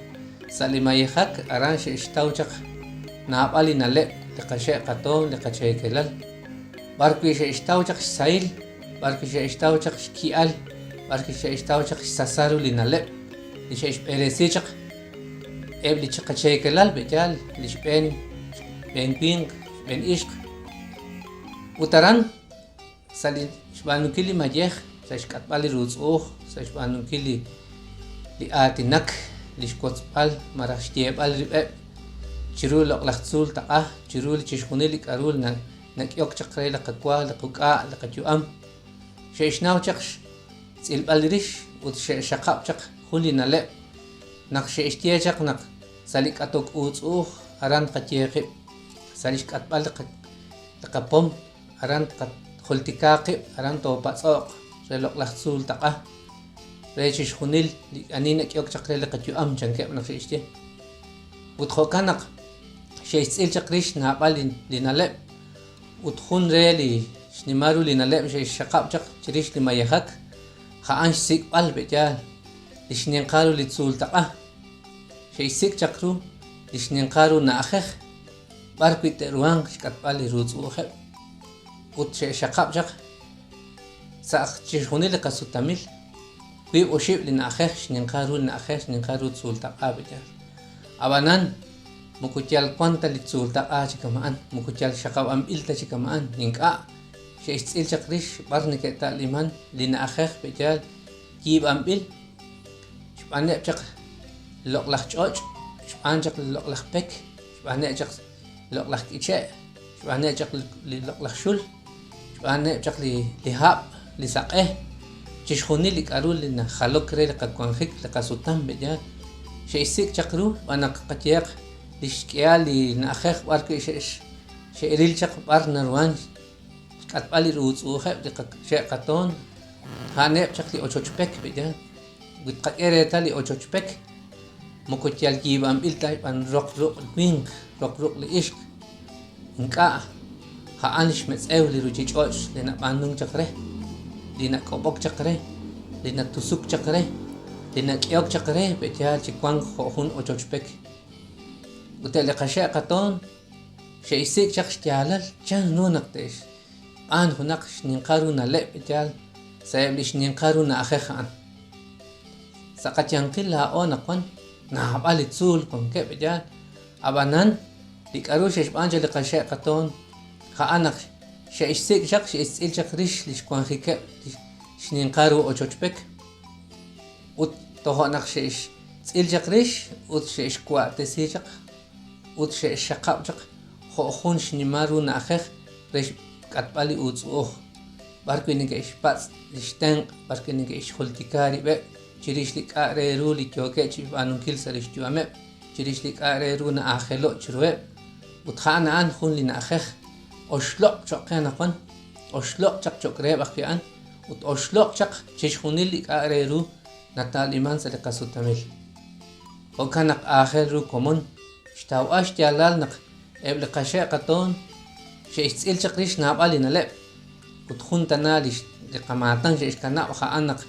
Speaker 5: sa' li mayejak aran xe'xtaw chaq naab'al li na'leb' li qaxe' qatoon, li qacheekelal, b'ar wi' xe'xtaw chaq xsahil, b'ar wi' xe'xtaw chaq xki'al, b'ar wi' xe'xtaw chaq xsasal ru li na'leb' li xe'xb'eresi chaq eb' li qacheekelal pe'yaal li xb'een xb'een winq, xb'een ixq. Ut aran Sa' li xb'aanunkil li mayej, sa' xk'atb'al li ruutz'u'uj, sa' xb'aanunkil li li aatinak, li xwotzb'al malaj xyeeb'al rib'eb' chiru loq'laj tzuul taq'a, chiru li chixjunil li k'a'ru nak'ehok chaq re li qawa, li quk'a', li qayu'am. Xe'xnaw chaq xtz'ilb'al rix ut xe'xxaqab' chaq jun li na'leb' naq xe'xye chaq naq sa' li k'atok uutz'u'uj aran tqaye qib', sa' li xk'atb'al li qapom. Aran tqajultika qib', aran toopatz'o'q re loq'laj tzuul taq'a, re chixjunil li ani nak'ehok chaq re li qayu'am, chankeb' naq xe'xye. Ut jo'kan naq xe'xtz'il chaq rix naab'al li na'leb' ut jun re li xnimal ru li na'leb' xe'xxaqab' chaq chirix li mayejak, a'an xsik'b'al pe'yaal li xninqal ru li tzuul taq'a. Xe'xsik' chaq ru li xninqal ru na'ajej b'ar wi' te'ruhanq xk'atb'al li ruutz'u'ujeb' ut xe'xxaqab' chaq sa' chixjunil li qasutamil wiib' oxib' li na'ajej xninqal ru li na'ajej xninqal ru tzuultaq'a pe'yaal. Ab'anan moko yal wank ta li tzuultaq'a chi kama'an, moko yal xaqab'anb'il ta chi kama'an, ink'a' xe'xtz'il chaq rix b'ar neke'ta'liman li na'ajej pe'yaal yiib'anb'il xb'aaneb' chaq loq'laj ch'och', xb'aan chaq li loq'laj pek, xb'aaneb' chaq loq'laj k'iche', xb'aaneb' chaq li loq'laj xul, xb'aaneb' chaq li li hab', li saq'e, chixjunil li k'a'ru li najalok re li qawanjik, li qasutam pe'yaal. Xe'xsik' chaq ru xb'aan naq qayehaq li xk'ihal li na'ajej b'ar wi' xe'x xe'ril chaq b'ar naruhan xk'atb'al li ruutz'u'ujeb' li qaxe' qatoon, a'aneb' chaq li ochoch pek pe'yaal. Wi tqak'e reetal li ochoch pek, moko yal yiib'anb'il ta xb'aan roq ruq' li winq, roq ruq' li ixq. Ink'a', a'an li xmetz'ew li ruuchich'och' li nab'aanunk chaq re, li nak'ob'ok chaq re, li natusuk chaq re, li nak'ehok chaq re pe'yaal chi wank jo' jun ochoch pek. Ut eb' li qaxe' qatoon xe'xsik' chaq xyaalal chan ru naq te'xb'aan junaq xninqal ru na'leb' yaal sa'eb' li xninqal ru na'ajej a'an. Sa' qayanqil laa'o naq wan naab'al li tzuul wankeb' yaal, ab'anan li k'a'ru xe'xb'aan chaq li qaxe' qatoon a'an naq xe'xsik' chaq xe'xtz'il chaq rix li xwanjikeb' li xninqal ru ochoch pek ut tojo' naq xe'x Xe'xtz'il chaq rix ut xe'xwa'tesi chaq ut xe'xxaqab' chaq jo' jun xnimal ru na'ajej re xk'atb'al li uutz'u'uj, b'ar wi' neke'xpatz' li xtenq', b'ar wi' neke'xjultika rib'eb' chirix li k'a' re ru li yookeb' chi xb'aanunkil sa' li xyu'ameb', chirix li k'a' re ru na'aajelo' chiruheb', ut a'an a'an jun li na'ajej oxloq' cho'q qe anaqwan, oxloq' chaq cho'q reheb' ajwi' a'an, ut oxloq' chaq chixjunil li k'a' re ru nata'liman sa' li qasutamil. Jo'kan naq aajel ru komon xtawb'al xyaalal naq eb' li qaxe' qatoon xe'xtz'il chaq rix naab'al li na'leb' ut jun tana li li qamaatan xe'xkanab' a'an naq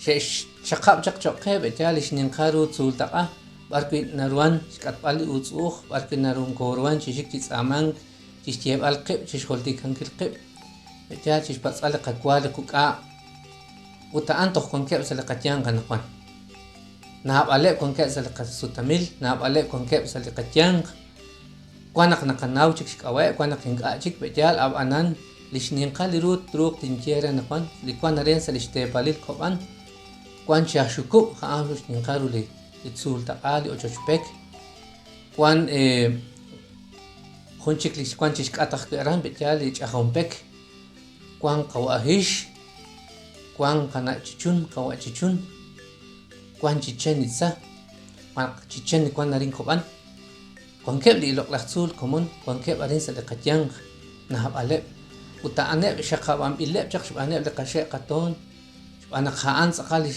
Speaker 5: xe'xxaqab' chaq cho'q qe b'e'yaal li xninqal ru tzuultaq'a b'ar wi' naruhan xk'atb'al li uutz'u'uj, b'ar wi' narunkooruhan chi xik chi tz'aamank, chi xyeeb'al qib', chi xjultikankil qib', b'e'yaal chi xpatz'b'al li qawa li quk'a' ut a'an toj wankeb' sa' li qayanq anaqwan. Naab'aleb' wankeb' sa' li qasutamil, naab'aleb' wankeb' sa' li qayanq. Wan naq naqanaw chik xk'ab'a'eb', wan naq ink'a' chik, pe'yaal, ab'anan li xninqal li ru truuq tinye re anaqwan, li wan arin sa' li xteepalil Kob'an, wan chi aj xukub', a'an jun xninqal ru li tzuul taq'a, li ochoch pek, wan jun chik li wan chi xk'atq ajwi' aran, pe'yaal, li ch'ajom pek, wan qawa' hix, wan qana' Chichun, qawa' Chichun, wan Chichen Itza, wan Chichen li wan arin Kob'an. Wankeb' li loq'laj tzuul komon wankeb' arin sa' li qayanq, naab'aleb', ut a'aneb' xaqab'anb'ileb' chaq xb'aaneb' li qaxe' qatoon, xb'aan naq a'an tz'aqal li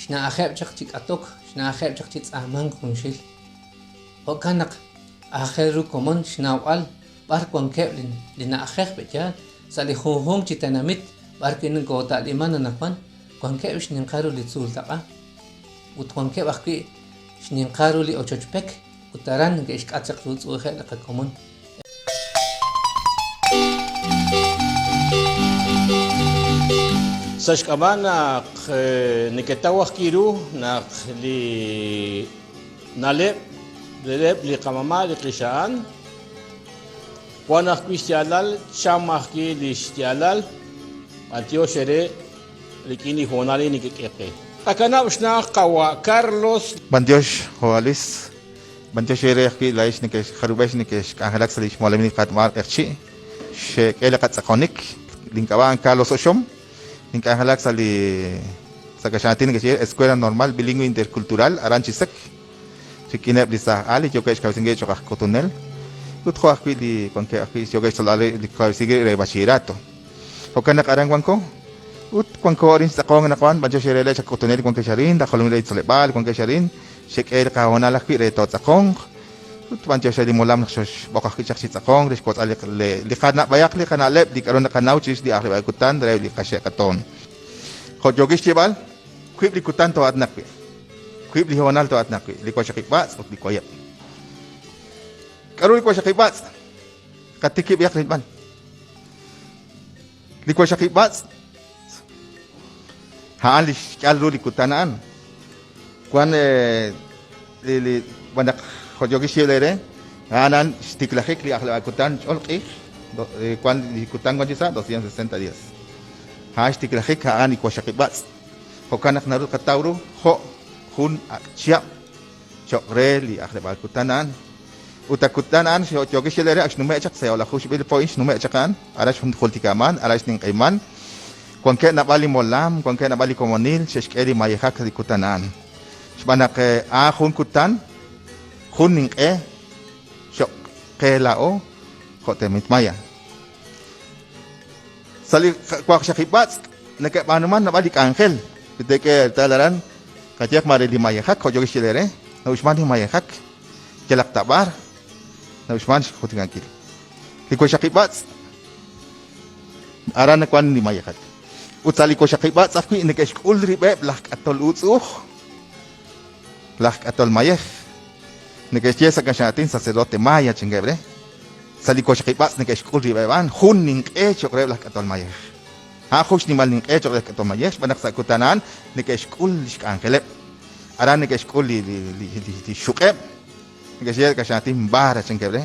Speaker 5: xna'ajeb' chaq chi k'atok, xna'ajeb' chaq chi tz'aamank junxil. Jo'kan naq aajel ru komon xnawb'al b'ar wankeb' li na'ajej pe'yaal sa' li junjunq chi tenamit b'ar wi' nokoota'liman anaqwan, wankeb' xninqal ru li tzuul taq'a ut wankeb' ajwi' xninqal ru li ochoch pek ut aran neke'xk'at chaq ruutz'u'ujeb' li qakomon.
Speaker 1: Sa' xk'ab'a' naq neketaw ajwi' ru naq li na'leb' reheb' li qamama' li qixa'an, Wan ajwi' xyaalal, cham ajwi' li xyaalal, b'antiox eere rik'in li hoonal a'in nekek'e qe. Qakanab' xna'aj qawa' Carlos.
Speaker 6: B'antiox, jo' Luis. B'antiox eere ajwi' laa'ex nekexjarub'ex nekexk'anjelak sa' li xmolamil li Qaatinob'aal Q'eqchi'. Xeek'e li qatz'aqonik. Link'ab'a' a'an Carlos Oxom. Nink'anjelak sa' li sa' kaxlan aatin neke'xye Escuela Normal Bilingüe Intercultural aran Chisec. Rik'ineb' li saaj al li yookeb' xkawresinkil rib' cho'q aj k'utunel ut jo' ajwi' li wankeb' ajwi' yookeb' xtzolb'al rib' li kawresinkil rib' re bachillerato. Jo'kan naq aran wanko ut wanko arin xtz'aqonk anaqwan, b'anyox eere leech aj k'utunel li wankex arin, laj jolomil re li tzoleb'aal wankex arin, xek'e li qahoonal ajwi' re tootz'aqonq ut b'anyox re li molam naq xoxb'oq ajwi' chaq chi tz'aqonk re xwotz'al li li qanab'ayaq li qana'leb' li k'a'ru naqanaw chirix li ajleb'aal kutan reheb' li qaxe' qatoon. Jo' yookin xyeeb'al, wiib' li kutan too'aatinaq wi'. Wiib' li hoonal too'aatinaq wi', li waqxaqib' b'atz' ut li wayeb'. K'aru li waqxaqib' b'atz'? Qatikib'ihaq rilb'al. Li waqxaqib' b'atz' a'an li xk'al ru li kutan a'an. Wan eh, li li wan naq jo' yookin xyeeb'al eere, a'an a'an xtiklajik li ajleb'aal kutan ch'ol q'ij, eh, wan li kutan wan chi sa' 260 días. A'an xtiklajik a'an li waqxaqib' b'atz'. Jo'kan naq naru tqataw ru jo' jun ak' chihab' cho'q re li ajleb'aal kutan a'an. Ut a kutan a'an yookil xyeeb'al eere ak xnume' chaq sa' o'laju xb'e li po a'in xnume' chaq a'an, aran xjultikaman, aran xninq'ehiman. Wankeb' naab'al li molam, wankeb' naab'al li komonil xe'xk'e li mayejak sa' li kutan a'an. Xb'aan naq a'an jun kutan, jun ninq'e cho'q qe laa'o jo' tenamit Maya. Sa' li waqxaqib' b'atz' neke'b'aanuman naab'al li k'anjel. Wi teek'e reetal aran, qayehaq maare li mayejak, jo' yookeb' xyeeb'al eere, na'uxman li mayejak yalaq ta b'ar, na'uxman xjultikankil. Li waqxaqib' b'atz' aran nawan li mayejak. Ut sa' li waqxaqib' b'atz' ajwi' neke'xk'ul rib'eb' laj k'atol utz'u'uj, laj k'atol mayej. Neke'xye sa' kaxlan aatin sacerdote maya chankeb' re. Sa' li waqxaqib' b'atz' neke'xk'ul rib'eb' a'an jun ninq'e cho'q reheb' laj k'atol mayej. A'an jun xnimal ninq'e cho'q reheb' laj k'atol mayej xb'aan naq sa' kutan a'an neke'xk'ul li xk'anjeleb'. Aran neke'xk'ul li li xxuq'eb', neke'xye kaxlan aatin vara chankeb' re.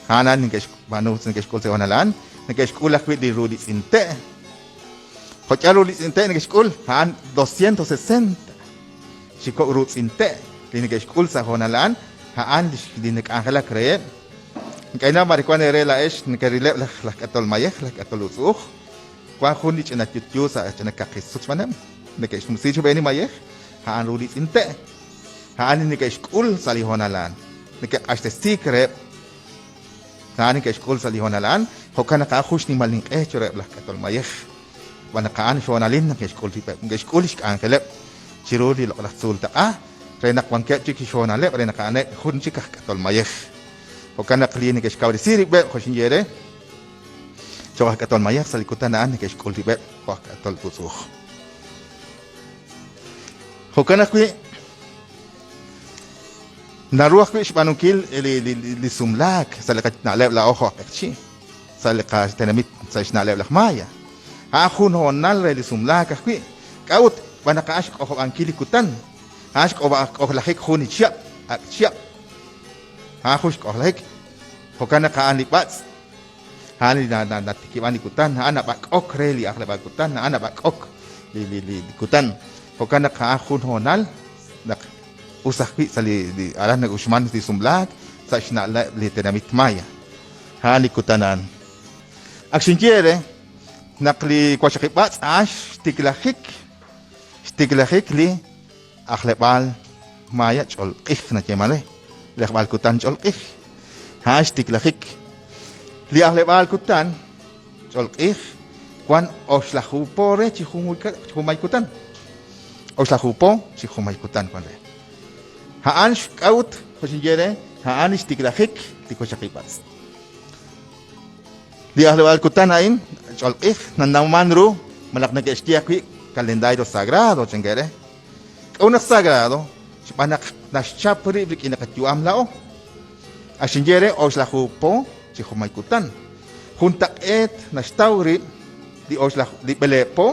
Speaker 6: A'an a'an neke'xb'aanu neke'xk'ul sa' hoonal a'an. Neke'xk'ul ajwi' li ru li tz'inte'. Jo' k'ihal ru li tz'inte' neke'xk'ul, a'an 260. chi kok' ruutz'in te' li neke'xk'ul sa' hoonal a'an, a'an li nak'anjelak reheb'. Ink'a' ninnaw mare wank eere laa'ex nekerileb' laj k'atol mayej, laj k'atol utz'u'uj. Wank jun li ch'ina yutyu sa' ch'ina kaqi sut xb'aaneb', neke'xnumsi chi xb'een li mayej, a'an ru li tz'inte'. A'an li neke'xk'ul sa' li hoonal a'an. Neke'q'axtesiik reheb'. A'an neke'xk'ul sa' li hoonal a'an, jo'kan naq a'an jun xnimal ninq'e cho'q reheb' laj k'atol mayej. Xb'aan naq a'an xhoonalil naq ke'xk'ul rib'eb', neke'xk'ul li xk'anjeleb' chiru li loq'laj tzuul taq'a re naq wankeb' chik xhoonaleb' re naq a'aneb' jun chik aj k'atol mayej. Jo'kan naq li neke'xkawresi rib'eb' jo' xinye eere, cho'q aj k'atol mayej sa' li kutan a'an neke'xk'ul rib'eb' jo' aj k'atol utz'u'uj. Jo'kan ajwi', naru ajwi' xb'aanunkil li sumlaak sa' li qana'leb' laa'o jo' aj q'eqchi', sa' li qatenamit sa' xna'leb' laj Maya. A'an jun hoonal re li sumlaak ajwi'. K'a'ut? Xb'aan naq a'an xk'ojob'ankil li kutan. A'an xk'ojlajik jun li chihab', ak' chihab'. A'an jun xk'ojlajik. Jo'kan naq a'an li b'atz'. A'an li natikib'an li kutan, a'an nab'ak'ok re li ajleb'aal kutan, a'an nab'ak'ok li kutan. Jo'kan naq a'an jun hoonal naq us ajwi' sa' li aran na'uxman li sumlaak sa' xna'leb' li tenamit Maya. A'an li kutan a'an. Ak xinye eere naq li waqxaqib' b'atz' a'an xtiklajik xtiklajik li ajleb'aal Maya ch'olq'ij nayeeman re, li ajleb'aal kutan ch'olq'ij. A'an xtiklajik li ajleb'aal kutan ch'olq'ij wan oxlaju po re chi junmay kutan. Oxlaju po chi junmay kutan wan re. A'an xk'a'ut, jo' xinye re, a'an li xtiklajik li waqxaqib' b'atz'. Li ajleb'aal kutan a'in ch'olq'ij nanawman ru malaj neke'xye ajwi' calendario sagrado chankeb' re. K'a'ut naq sagrado? Xb'aan naq naxchap rib' rik'in li qayu'am laa'o. Ak xinye re oxlaju po chi junmay kutan. Juntaq'eet naxtaw rib' li oxlaju li b'eleeb' po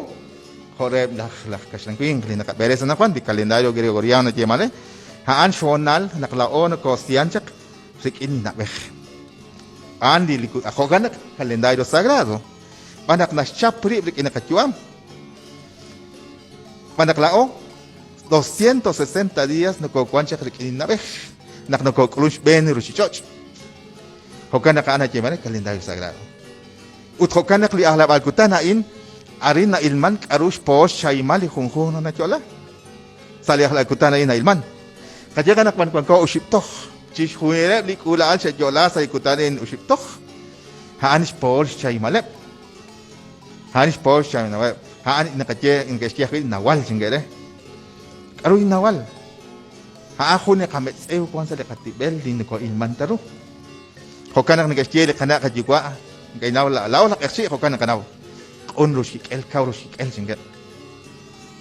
Speaker 6: jo' reheb' laj laj kaxlan winq li naqab'eres anaqwan li calendario gregoriano nayeeman re. A'an xhoonal naq laa'o nokoosiyan chaq rik'in li na'b'ej. A'an li jo'kan naq calendario sagrado, xb'aan naq naxchap rib' rik'in li qayu'am. Xb'aan naq laa'o 260 días nokowank chaq rik'in li na'b'ej naq nokok'ulun xb'een li ruuchich'och'. Jo'kan naq a'an nayeeman re calendario sagrado. Ut jo'kan naq li ajlab'aal kutan a'in arin na'ilman k'a'ru xpohol xchahimal li junjunq naq nayo'la. Sa' li ajlab'aal kutan a'in na'ilman. Qayeeq naq wan wanko oxib' toj. Chixjunileb' li k'uula'al xe'yo'la sa' li kutan a'in oxib' toj. A'an xpohol xchahimaleb'. A'an xpohol xchahimaleb'. A'an naqaye neke'xye ajwi' nawal chankeb' re. K'a'ru li nawal? A'an jun li qametz'ew wan sa' li qatib'el li noko'ilman ta ru. Jo'kan naq neke'xye li qana' qayuwa', neke'naw laa'o laj q'eqchi' jo'kan naqanaw. Q'un ru xkik'el, kaw ru xkik'el chankeb'.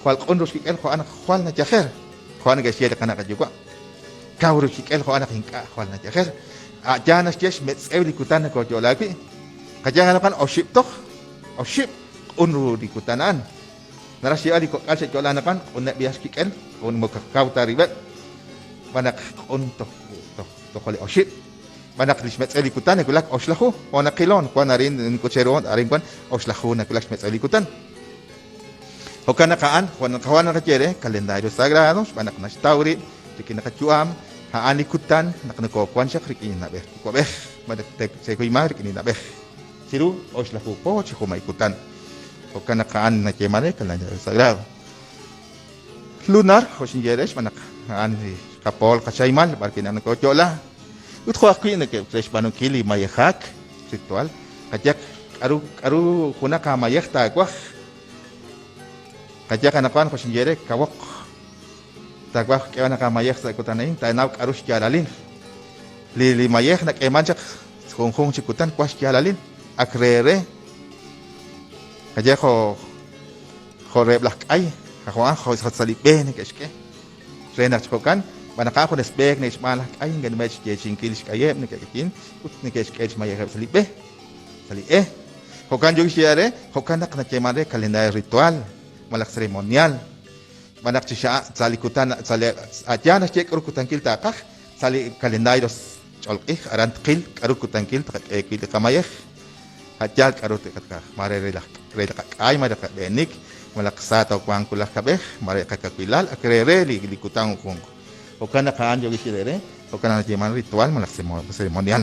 Speaker 6: Jwal q'un ru xkik'el jo'an naq jwal nayajer, jo'an neke'xye li qana' qayuwa'. Kaw ru xkik'el jo'an naq ink'a' jwal nayajer. A' yaal naxye xmetz'ew li kutan nokooyo'la wi'. Qayehaq anaqwan oxib' toj, oxib' q'un ru li kutan a'an. Naraj xyeeb'al li kok'al xe'yo'la anaqwan q'uneb' b'ihal xkik'el, q'un moko kaw ta rib'eb', xb'aan naq q'un toj toj toj li oxib'. Xb'aan naq li xmetz'ew li kutan nawulak oxlaju, jo' naqilo, wan arin nk'ucheru arin wan oxlaju nawulak xmetz'ew li kutan. Jo'kan naq a'an, jo' naq naqaye re, calendario sagrado, xb'aan naq naxtaw rib' rik'in li qayu'am, a'an li kutan naq nokowan chaq rik'in li na'b'ej yuwa'b'ej, malaj te'kuymanq rik'in li na'b'ej chiru oxlaju po chi junmay kutan. Jo'kan naq a'an nayeeman re calendario sagrado. Lunar, jo' xinye re, xb'aan naq a'an li qapool qachaymal b'ar wi' naq nokoyo'la. Ut jo' ajwi' neke' re xb'aanunkil li mayejak, ritual, qayehaq k'a'ru k'a'ru junaq aamayej taawaj. Qayehaq anaqwan jo' xinye re, kawoq. Taawaj k'eeb'al naq aamayej sa' kutan a'in, taanaw k'a'ru xyaalalil. Li li mayej nak'eeman chaq junjunq chi kutan wan xyaalalil, ak re re. Qayehaq jo' jo' reheb' laj k'ay, jo'an jo' sa' li b'e neke'xk'e. Re naq chi jo'kan, xb'aan naq a'an junes b'eek neke'xb'aan laj k'ay, neke'nume'k chi xyeechi'inkil li xk'ayeb', neke'k'ayin ut neke'xk'e li xmayejeb' sa' li b'e, sa' li e. Jo'kan yook xyeeb'al re, jo'kan naq nayeeman re calendario ritual malaj ceremonial. Xb'aan naq chi sa' li kutan, sa' li a' yaal naxye k'aru kutankil taaqaj, sa' li calendario ch'olq'ij, aran tqil k'aru kutankil tqak'e wi' li qamayej. A' yaal k'aru tqaj, maare re laj re li qak'ay, maare qab'eenik, Malaq sa toowanq wulaj kab'ej, mare qakawilal, ak re re li li kutan junjunq. Jo'kan naq a'an yookin xyeeb'al eere, jo'kan naq nayeeman ritual malaj ceremonial.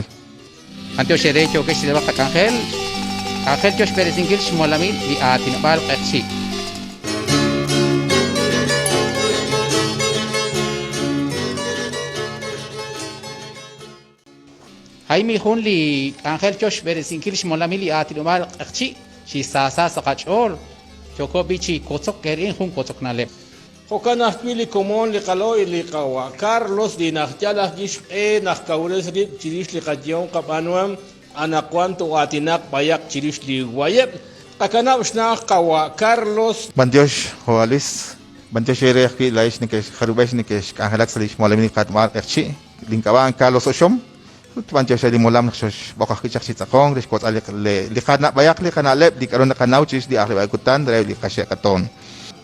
Speaker 3: B'antiox eere yookex rilb'al qak'anjel, k'anjel yo xb'eresinkil xmolamil li aatinob'aal q'eqchi'. Jaime jun li k'anjel yo xb'eresinkil xmolamil li aatinob'aal q'eqchi' chi saasa sa' qach'ool, yooko b'i' chi wotzok eerik'in jun wotzok na'leb'.
Speaker 1: Jo'kan ajwi' li komon li qalo'y li qawa' Carlos li najyal ajwi' xq'e najkawres rib' chirix li qayehom qab'aanuhom anaqwan too'aatinaq b'ayaq chirix li wayeb'. Tqakanab' xna'aj qawa' Carlos.
Speaker 6: B'antiox, jo' Luis. B'antiox eere ajwi' laa'ex neke'xjarub'ex neke'xk'anjelak sa' li xmolamil li Qaatinob'aal Q'eqchi'. Link'ab'a' a'an Carlos Oxom. Ut b'antiox re li molam naq xoxb'oq ajwi' chaq chi tz'aqonk re xwotz'al li qana'b'ayaq li qana'leb' li k'a'ru naqanaw chirix li ajleb'aal kutan reheb' li qaxe' qatoon.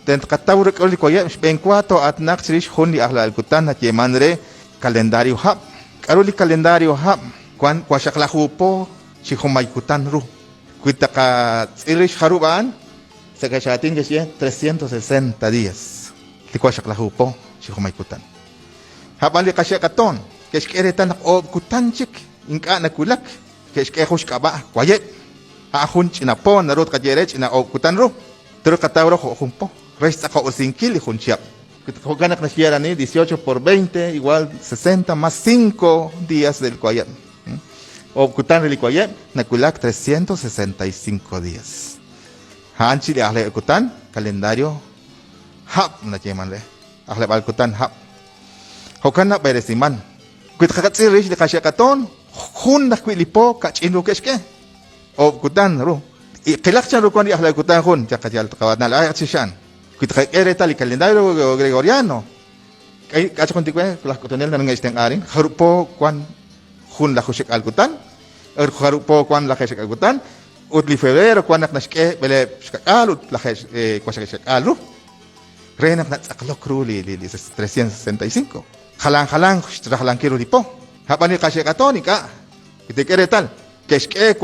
Speaker 6: Tento tqataw rik'in li wayeb' xb'eenwa too'aatinaq chirix jun li ajleb'aal kutan nayeeman re calendario hab'. K'a'ru li calendario hab'? Wan waxaqlaju po chi junmay kutan ru. Wi taqatz'il rix jarub' a'an, sa' kaxaatin ke'xye 360 días li waxaqlaju po chi junmay kutan. Ab'an li qaxe' qatoon ke'xk'e reetal naq oob' kutan chik ink'a' nawulak, ke'xk'e jun xk'ab'a' wayeb'. A'an jun ch'ina po naru tqaye re ch'ina oob' kutan ru. Truuq qataw ru jo' jun po re xtz'aqob'resinkil li jun chihab'. Jo'kan naq naxye aran 18 por 20 igual 60 más 5 días del wayeb'. Oob' kutan re li wayeb' nawulak 365 días. A'an chi li ajleb' kutan calendario hab' nayeeman re. Ajleb'aal kutan hab'. Jo'kan nab'eresiman. Wi tqatz'il rix li qaxe' qatoon, jun ajwi' li po kach'in ru ke'xk'e. Oob' kutan ru. Qilaq chanru wank li ajleb'aal kutan jun, chaqayal tqawanal'aq chi xa'an. Wi tqak'e reetal li calendario gregoriano, k'a' chaq jun tikwe laj k'utunel naru neke'xtenq'a arin, jarub' po wank jun laj juxek'aal kutan, jarub' po wank lajeeb' xkak'aal kutan, ut li febrero wank naq naxk'e b'eleeb' xkak'aal ut lajeeb' waqxaqib' xkak'aal ru. Re naq natz'aqlok ru li 365. Jalan jalanq xrajlankil ru li po. Ab'an li qaxe'qatoon ink'a'. Wi teek'e reetal, ke'xk'e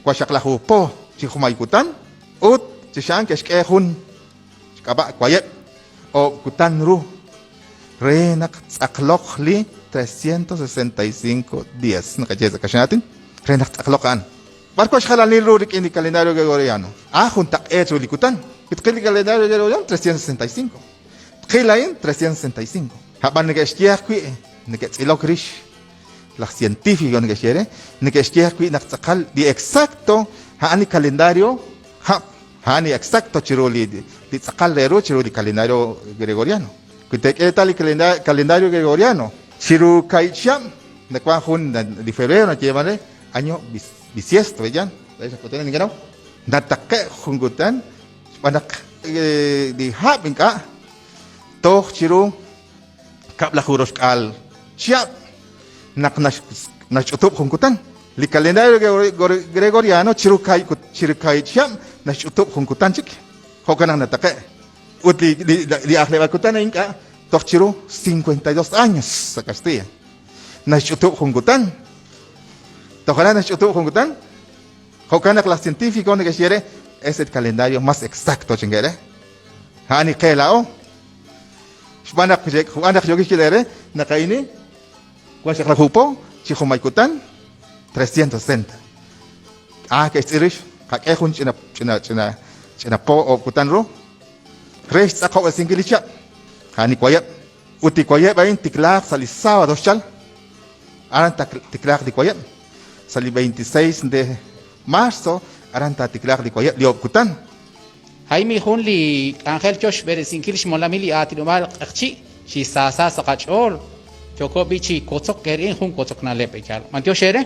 Speaker 6: waxaqlaju po chi jumay kutan ut chi xa'an ke'xk'e jun xk'ab'a' wayeb' oob' kutan ru re naq ttz'aqloq li 365 días. Naqaye sa' kaxlan aatin, re naq ttz'aqloq a'an. B'ar wank xjalanil ru rik'in li calendario gregoriano? A Juntaq'eet ru li kutan. Wi tqil li calendario gregoriano, 365. Tqil a'in, 365. Ab'an neke'xye ajwi', neke'tz'ilok rix laj científico neke'xye re, neke'xye ajwi' naq tz'aqal li exacto a'an li calendario hab', a'an li exacto chiru li li tz'aqal re ru chiru li calendario gregoriano. Wi teek'e reetal li calendario gregoriano, chiru kaahib' chihab' nawank jun li febrero nayeeman re, Año bisiesto, yan. Nataqe'k jun kutan xb'aan naq li hab' ink'a' toj chiru kab'laju roxk'aal chihab' naq naxch'utub' jun kutan. Li calendario gregoriano chiru kaahib' chihab' naxch'utub' jun kutan chik. Jo'kan naq nataqe'k. Ut li ajleb'aal kutan ink'a' toj chiru 52 años sa' Castilla. Naxch'utub' jun kutan. Toj aran naxch'utub' jun kutan. Jo'kan naq laj científico neke'xye re, es el calendario más exacto chinge re. A'an li qe laa'o. Xb'aan naq xb'aan naq yookin xyeeb'al eere naq a'in wan xaqlaju po chi junmay kutan 360. Ah, ke'xtz'il rix, qak'e jun ch'ina ch'ina ch'ina ch'ina po oob' kutan ru re xtz'aqob'resinkil li chihab'. A'an li wayeb'. Ut li wayeb' a'in tiklaaq sa' li sábado xchal. Aran tiklaaq li wayeb'. Sa' li 26 de marzo aran taatiklaaq li wayeb' li oob' kutan.
Speaker 3: Jaime jun li k'anjel yo xb'eresinkil xmolamil li aatinob'aal q'eqchi' chi saasa sa' qach'ool. Yooko b'i' chi wotzok eerik'in jun wotzok na'leb' yaal. B'antiox eere.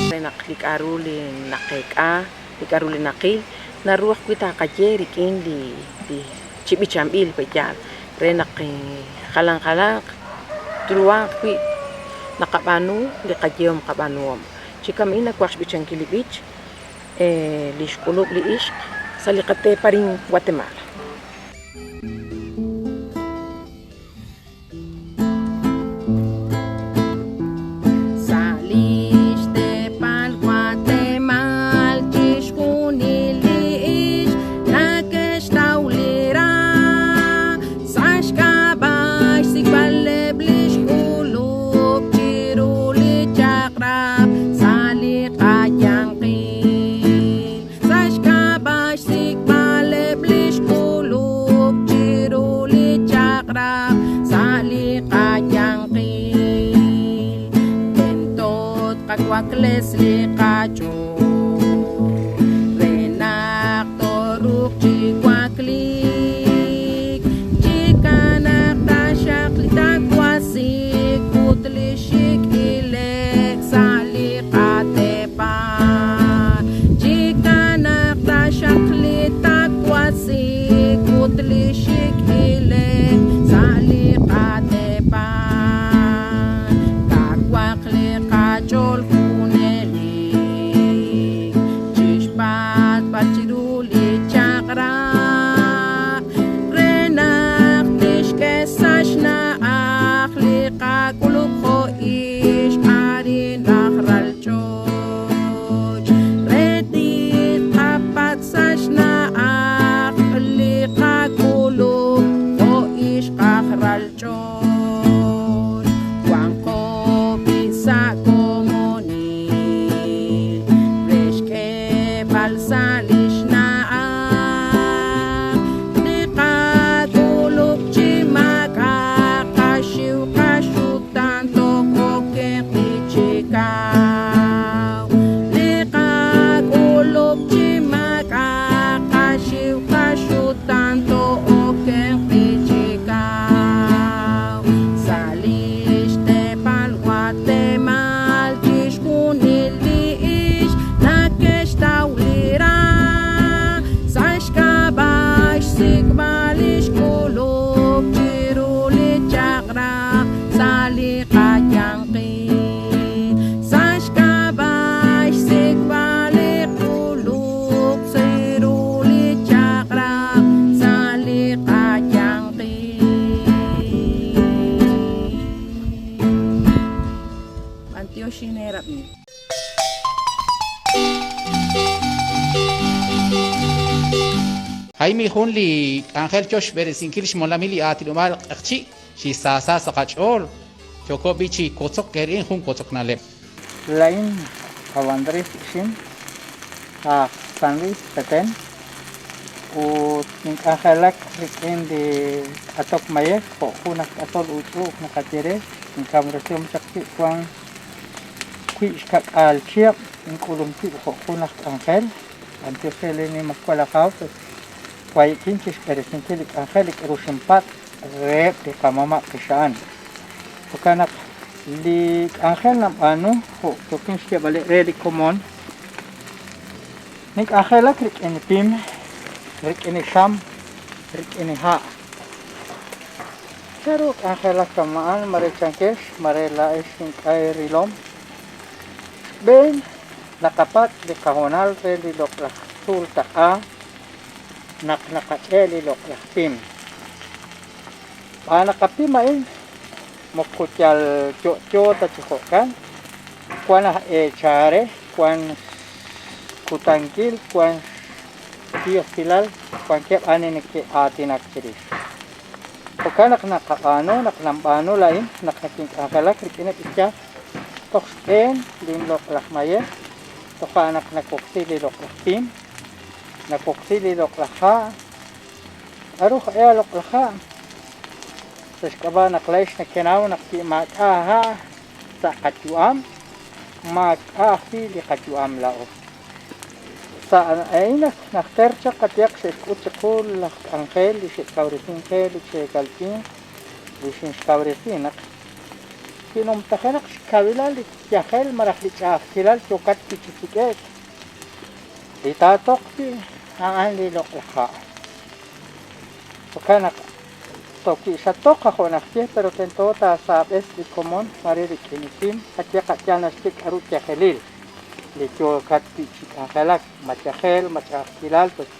Speaker 7: Re naq li k'a'ru li naqeek'a, li k'a'ru li naqil, naru ajwi' taqaye rik'in li chi b'ichanb'il pe' yaal, re naq jalan jalanq truhanq wi' naqab'aanu li qayehom qab'aanuhom. Chi kama'in nawaj xb'ichankil li b'ich li xk'ulub' li ixq sa' li qateep arin Guatemala. Sa' li xteepal Guatemala.
Speaker 8: taqawaklesi li qach'ool re naq tooruuq chi wakliik. Chikanaq taxaq li tawasik ut li xik' ile'k sa' li qateepal. Chikanaq taxaq li tawasik ut li xik' ile'k sa' li qateepal. Kawaq li qach'ool junelik chixpatz'b'al chiru li chaq'rab' re naq tixk'e sa' xna'aj li qak'ulub' jo' ixq arin aj ral ch'och'. Re tiqapatz' sa' xna'aj li qak'ulub' jo' ixq aj ral ch'och'. Wanqo b'i' sa' komonil re xk'eeb'al sa' li xna'aj li qak'ulub' chi maak'a' qaxiw qaxutaan too'okenq chi kaw. Li qak'ulub' chi maak'a' qaxiw qaxutaan too'okenq chi kaw. Sa' li xteepal Guatemal chixjunil li ixq nake'xtaw li ra sa' xk'ab'a' xsik'b'al li xk'ulub' chiru li chaq'rab' sa' li qayanqil. Sa' xk'ab'a' xsik'b'al li k'ulub' chiru li chaq'rab' sa' li qayanqil. B'antiox ineerab'i.
Speaker 3: Jaime jun li k'anjel yo xb'eresinkil xmolamil li aatinob'aal q'eqchi' chi saasa sa' qach'ool yooko b'i chi wotzok eerin jun wotzok na'leb'.
Speaker 9: Laa'in qawa' Andrés Ixim, aj San Luis, Petén, ut nink'anjelak rik'in li k'atok mayej jo' jun aj k'atol uutz'u'uj naqaye re, inkamresihom chaq wib' wan wiib' xka'k'aal chihab' ink'ulum wib' jo' jun aj k'anjel. B'antiox re li Nimajwal Ajaw, pues wayi'kin chixb'eresinkil li k'anjel li k'a'ru xinpatz' reheb' li qamama' qixa'an. Jo'kan naq li k'anjel nanb'aanu jo' yookin xyeeb'aleb' re li komon, nink'anjelak rik'in li pim, rik'in li xam, rik'in li ha'. Chanru k'anjelak kama'an mare chankex, mare laa'ex ink'a' eerilom? Xb'een, naqapatz' li qahoonal re li loq'laj tzuul taq'a naq naqach'e' li loq'laj pim. Xb'aan naq a pim a'in moko yal yo'yo ta chi jo'kan, wan aj eechal re, wan xkutankil, wan xdiosilal, wankeb' ani neke'aatinak chirix. Jo'kan naq naqab'aanu, naq nanb'aanu laa'in, naq nakink'anjelak rik'ineb' li yaj, toj xb'een lin loq'laj mayej, toja' naq nawoksi li loq'laj pim, nawoksi li loq'laj ha'. K'a'ru ja'e a loq'laj ha'? Sa' xk'ab'a' naq laa'ex nekenaw naq wi maak'a' ha' sa' qayu'am, maak'a' ajwi' li qayu'am laa'o. Sa' a'in naq najter chaq qayehaq xe'xk'ut chiqu laj k'anjel li xe'kawresink qe li cheekal winq li xinxkawresi naq wi numtajenaq xkawilal li yajel malaj li ch'a'ajkilal yookat wi' chi sik'e'k, li taatoq wi' a'an li loq'laj ha'. Jo'kan naq towi' xatoq jo' naxye pero tento taasaab'es li komon mare rik'in li pim, qayehaq a' yaal naxye k'a'ru yajelil li yookat wi' chi k'anjelak, ma yajel, ma ch'a'ajkilal, pues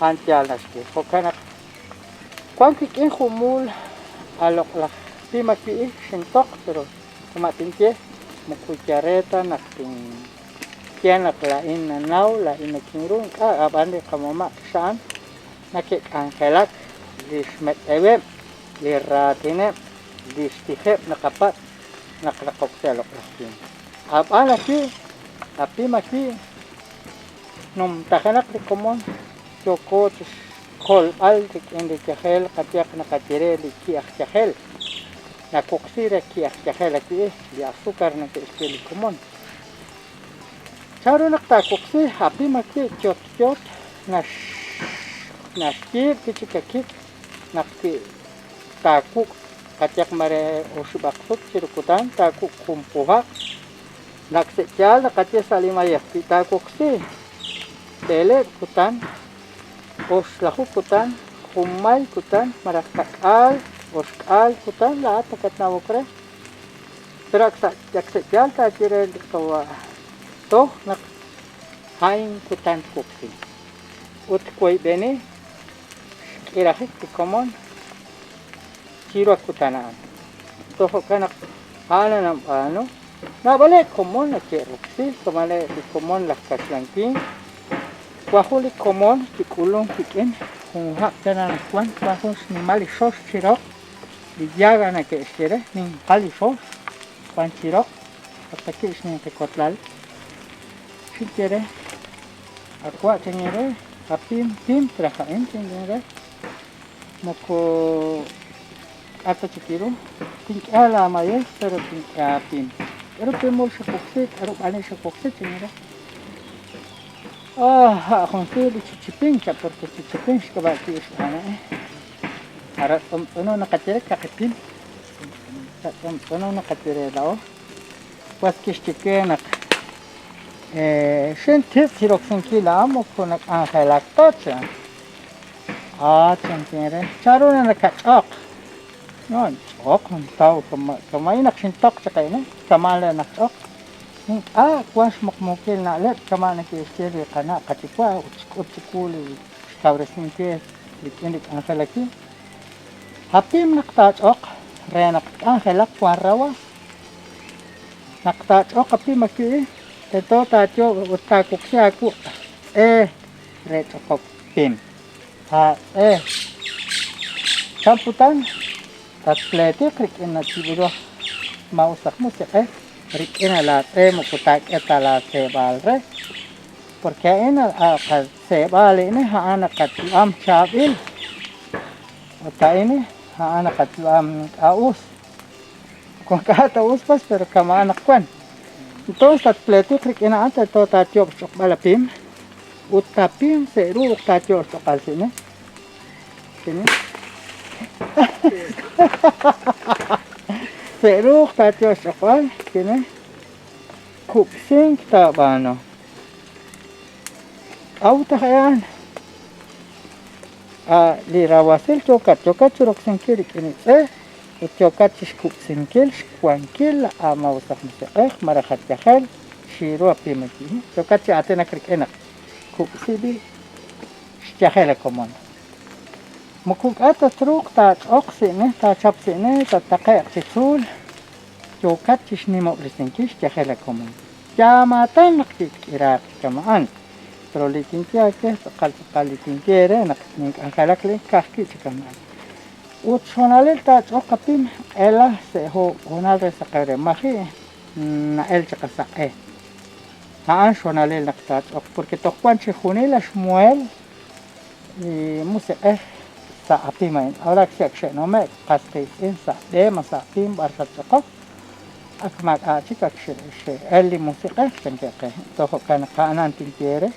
Speaker 9: a'an yaal naxye. Jo'kan naq wan wik'in jun muul a loq'laj pim ajwi' xintoq, pero kama' tinye moko yal re ta naq tinye naq laa'in nannaw, laa'in nakinru, ink'a' ab'an li qamama' qixa'an nake'k'anjelak li xmetz'eweb', li raatineb', li xtijeb' naqapatz' naq naqoksi a loq'laj pim. Ab'an ajwi', a pim ajwi' numtajenaq li komon yooko chi xkolb'al rik'in li yajel qayehaq naqaye re li ki' aj yajel. Nawoksi re ki' aj yajel ajwi' li azúcar nake'xye li komon. Chan ru naq taawoksi apim ajwi' yotyot naxyiib' wi' chik akik' naq wi taawuk' qayehaq mare oxib'aq sut chiru kutan taawuk' jun puhaq naq sa' yaal naqaye sa' li mayej wi taawoksi b'eleeb' kutan oxlaju kutan junmay kutan malaj ka'k'aal oxk'aal kutan laa'at nakatnawok re pero ak sa' ak sa' yaal taaye re li qawa' toj naq a'in kutan twoksi ut twoyb'eni xk'irajik li komon chiru a kutan a'an. Toj jo'kan naq a'an nanb'aanu naab'aleb' komon nake'roksi kamaleb' li komon laj kaxlan winq wan jun li komon kik'ulunk wik'in jun hab' tana anaqwan wan jun xnimal li xox chi roq li llaga nake'xye re ninqal li xox wan chi roq hasta ki' xninqi kotlal xinye re a wa' chankin re apim pim traj a'in chankin re moko k'a' ta chik ru tink'e laamayej pero tink'e aapim k'aru pimul xawoksi k'aru b'anil xawoksi chankin re ah a' junsi li chichipin cha porque chichipin xk'ab'a' ki' xb'aan a'in ara tz'untz'uno naqaye re kaqi pim sa' tz'untz'uno naqaye re laa'o was kixye we naq xintitz' chi roksinkil a'an moko nak'anjelak ta chan ah chankin re chan ru naq nakach'oq no ch'oq nintaw kama'in naq xintoq chaq a'in kama' le naq ch'oq ink'a' wan xmuqmuukil na'leb' kama' neke'xye li qana' qayuwa' ut xk'ut chiwu li xkawresinkil rik'in li k'anjelakil apim naq taach'oq re naq tk'anjelaq wan rawas naq taach'oq apim ajwi' tento taayoob' ut taawoksi aawuq' tz'e re ch'oqok pim aatz'e chan putan tatpleetiq rik'in yib'ru aj maa'us aj musiq'ej rik'in laatz'e moko taak'e ta laaseeb'aal re porque a'in qaseeb'aal a'in a'an naqayu'am chaab'il ut a'in a'an naqayu'am ink'a' us moko ink'a' ta us pues pero kama'an naq wan entonces tatpleetiq rik'in a'an tento taayoob' xch'oqb'al a pim ut tapim se' ruuq taayoob' xch'oqb'al si'ne si'ne se' ruuq taayoob' xch'oqb'al si'ne kub'sink taab'aanu k'a'ut aj a'an li rawasil yookat yookat chiroksinkil rik'in li tz'e ut yookat chixkub'sinkil xwankil aamaa'us aj musiq'ej malaj at yajel chiru apim yookat chi aatinak rik'in naq kub'si b'i' xyajel akomon moko ink'a' tatruuq taach'oq si'ne taachap si'ne tattaqe'q chi tzuul yookat chixnimob'resinkil xyajel akomon yaamaatan naq kitk'iraaq chi kama'an pero li kinye aawe tz'aqal tz'aqal li kinye re naq nink'anjelak li ka'ajwi' chi kama'an ut xhoonalil taach'oq apim q'ela sa' hoonal re saqew re maji' na'el chaq saq'e a'an xhoonalil naq taach'oq porque toj wan chijunil xmuhel li musiq'ej sa' apim a'in ahora si ak xe'nume'k qas qiitz'in sa' b'e ma sa' pim b'ar xatch'oqok ak maak'a' chik ak xe'el li musiq'ej chankeb' qe toj jo'kan naq a'anan tinye re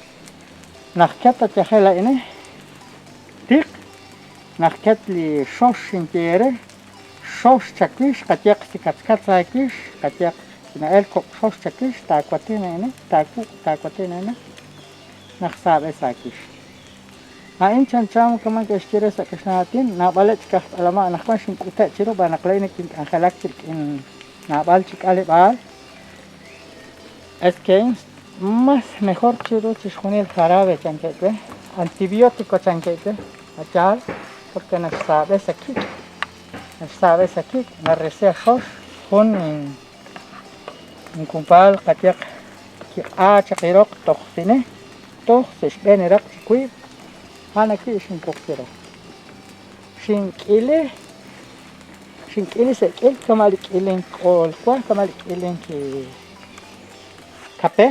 Speaker 9: naq ket ayajel a'in tiq naq ket li xox xinye re xox chawix qayehaq si katzkatz aawix qayehaq na'el kok' xox chawix taawatin a'in taawuk' taawatin a'in naq saab'es aawix a'in chanchan kama' ke'xye re sa' kaxlan aatin naab'aleb' chik aj tz'alama' anaqwan xink'ute' chiru b'an naq laa'in nakink'anjelak chi rik'in naab'al chi k'aleb'aal es que más mejor chiru chixjunil jarabe chankeb' we antibiótico chankeb' we yaal porque naxsaab'es akik' naxsaab'es akik' narisi xox jun inkumpaal qayehaq kiq'a chaq iroq toj sine toj sa' xb'een iraq chi wiib' a'an ajwi' xinwoksi re xink'ili xink'ili sa' k'il kama' li k'ilink q'ool wa kama' li k'ilink kape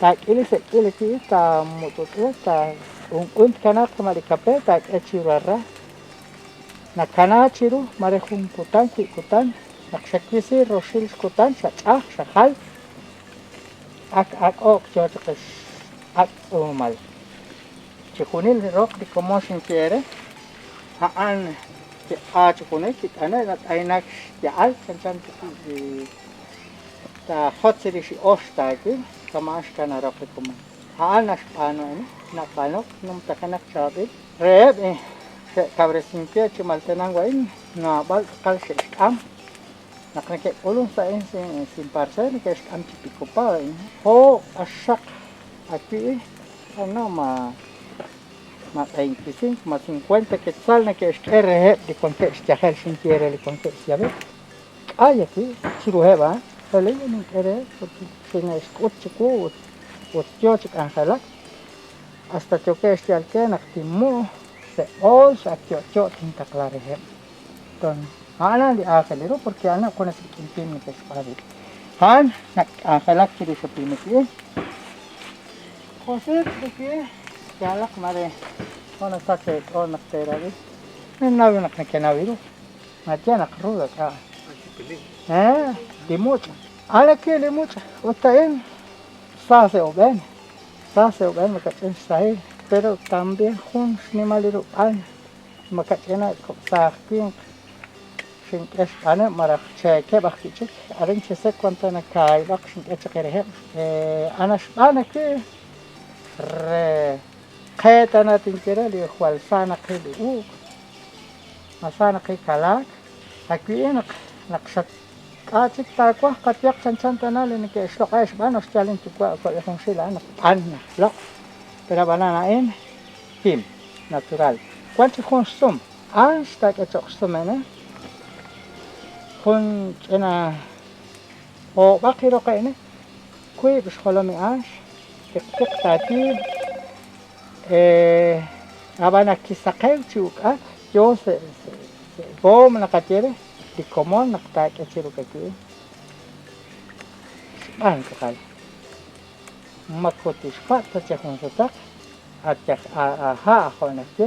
Speaker 9: taak'ili sa' k'il ajwi' taamut'ut'u taaq'unq'un tkanaaq kama' li kape taak'e chiru ra nakana chiru mare jun kutan wiib' kutan naq xawisi roxil kutan xach'aj xajal Ak ak'o'k yo chaq ak' tz'uumal. Chixjunil li roq li komon xinye eere, a'an kiq'a chi junelik kit'ane' nat'aynak xya'al chanchan li taajotz rix li ox taawil kama'an xkana roq li komon. A'an naxb'aanu a'in, nab'anok numtajenaq chaab'il reheb' xe'kawresinkil chi maltenango a'in naab'al tz'aqal xe'xk'am naq neke'k'ulun sa' a'in sin parcel neke'xk'am chi pikopao a'in jo' q'axaq ajwi' no ma ma 25 ma 50 quetzal neke'xk'e reheb' li wankeb' xyajel xinye re li wankeb' xyab'il k'ay ajwi' chiruheb' a'an relik nink'e reheb' porque xine'xk'ut chiwu ut ut yo chi k'anjelak hasta yookeb' xyalk'e naq tinmu' sa' b'ools ak yo'yo tintaqla reheb' ton a'an li aajel ru porque a'aneb' junes rik'in pim neke'xb'aanu a'an nak'anjelak chirix li pimik José rik'in yalaq mare jo' nasach eech'ool naq teerab'i ninnaw naq nekenaw ru naye naq rudo k'a' li much' a'an li much' ut a'in sa sa' ub'een sa sa' ub'een makach'in xsahil pero también jun xnimal li rub'an makach'ineb' kok' saaj winq xink'e xb'aaneb' malaj cheekeb' ajwi' chik arin chi sek wan ta nakaahib'aq xink'e chaq reheb' ana xb'aan ajwi' re qe tana tinye re li jwal sa naqil li uub' ma sa naqil kalaak ajwi' naq naq xatk'a chik taawaj qayehaq chanchan tana li neke'xloq'e xb'aan xyaal inyuwa' jo' li junxil a'an naq q'an najloq' pero ab'anan a'in pim natural wan chik jun xsum a'an xtaak'e cho'q xsumene jun ch'ina oob'aq iroqe'ne wiib' xjolom li anx tiqtiq taayiib' ab'an ak kisaqew chi uk'ak yo sa' goom naqaye re li komon naq taak'e chiru kawi' xb'aan tz'aqal moko tixpatz' ta chi jun sutaq aja' jo' naxye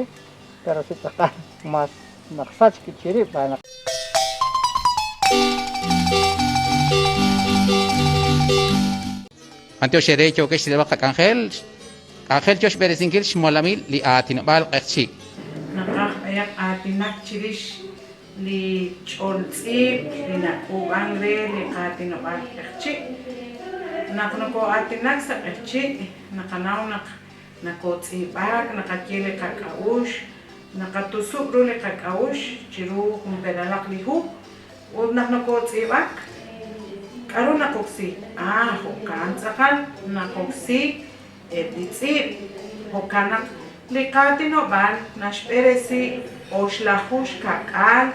Speaker 9: pero si tz'aqal mas naq sachk chi rib' b'aan naq
Speaker 3: B'antiox eere yookex xrilb'al qak'anjel, k'anjel yo xb'eresinkil xmolamil li aatinob'aal q'eqchi'.
Speaker 8: Naqaj b'ayaq aatinak chirix li ch'ol tz'iib' li nak'uub'ank re li qaatinob'aal q'eqchi'. Naq nokoo'aatinak sa' q'eqchi', naqanaw naq nakootz'iib'ak, naqaye li qak'a'uxl, naqatusub' ru li qak'a'uxl chiru jun peralaq li hu. Ut naq nokootz'iib'ak, k'aru naqoksi? Ah, jo'kan tz'aqal, naqoksi eb' li tz'iib'. Jo'kan naq li qaatinob'aal naxb'eresi oxlaju xka'k'aal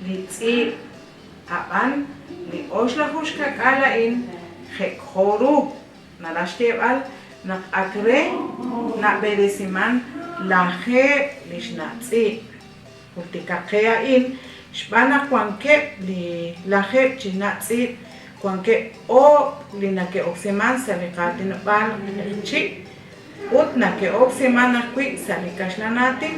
Speaker 8: li tz'iib'. Ab'an li oxlaju xka'k'aal a'in jek'jo ru, naraj xyeeb'al naq ak re nab'eresiman lajeeb' li xna' tz'iib'. Jultikaq qe a'in xb'aan naq wankeb' li lajeeb' chi na' tz'iib' wankeb' oob' li nake'oksiman sa' li qaatinob'aal q'eqchi' ut nake'oksiman ajwi' sa' li kaxlan aatin.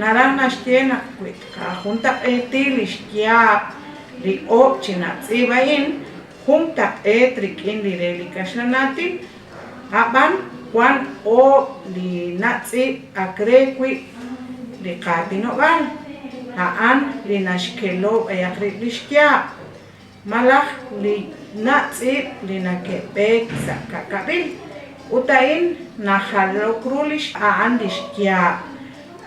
Speaker 8: Naraj naxye naq wi tqajuntaq'eeti li xyaab' li oob' chi na' tz'iib' a'in juntaq'eet rik'in li re li kaxlan aatin, ab'an wan oob' li na' tz'iib' ak re wi' li qaatinob'aal, a'an li naxkelo b'ayaq rib' li xyaab', malaj li na' tz'iib' li nake'b'eek sa' ka'kab'il, ut a'in najalok ru li a'an li xyaab'.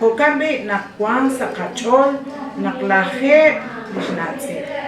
Speaker 8: Jo'kan b'i' naq wank sa' qach'ool naq lajeeb' li xna' tz'iib'.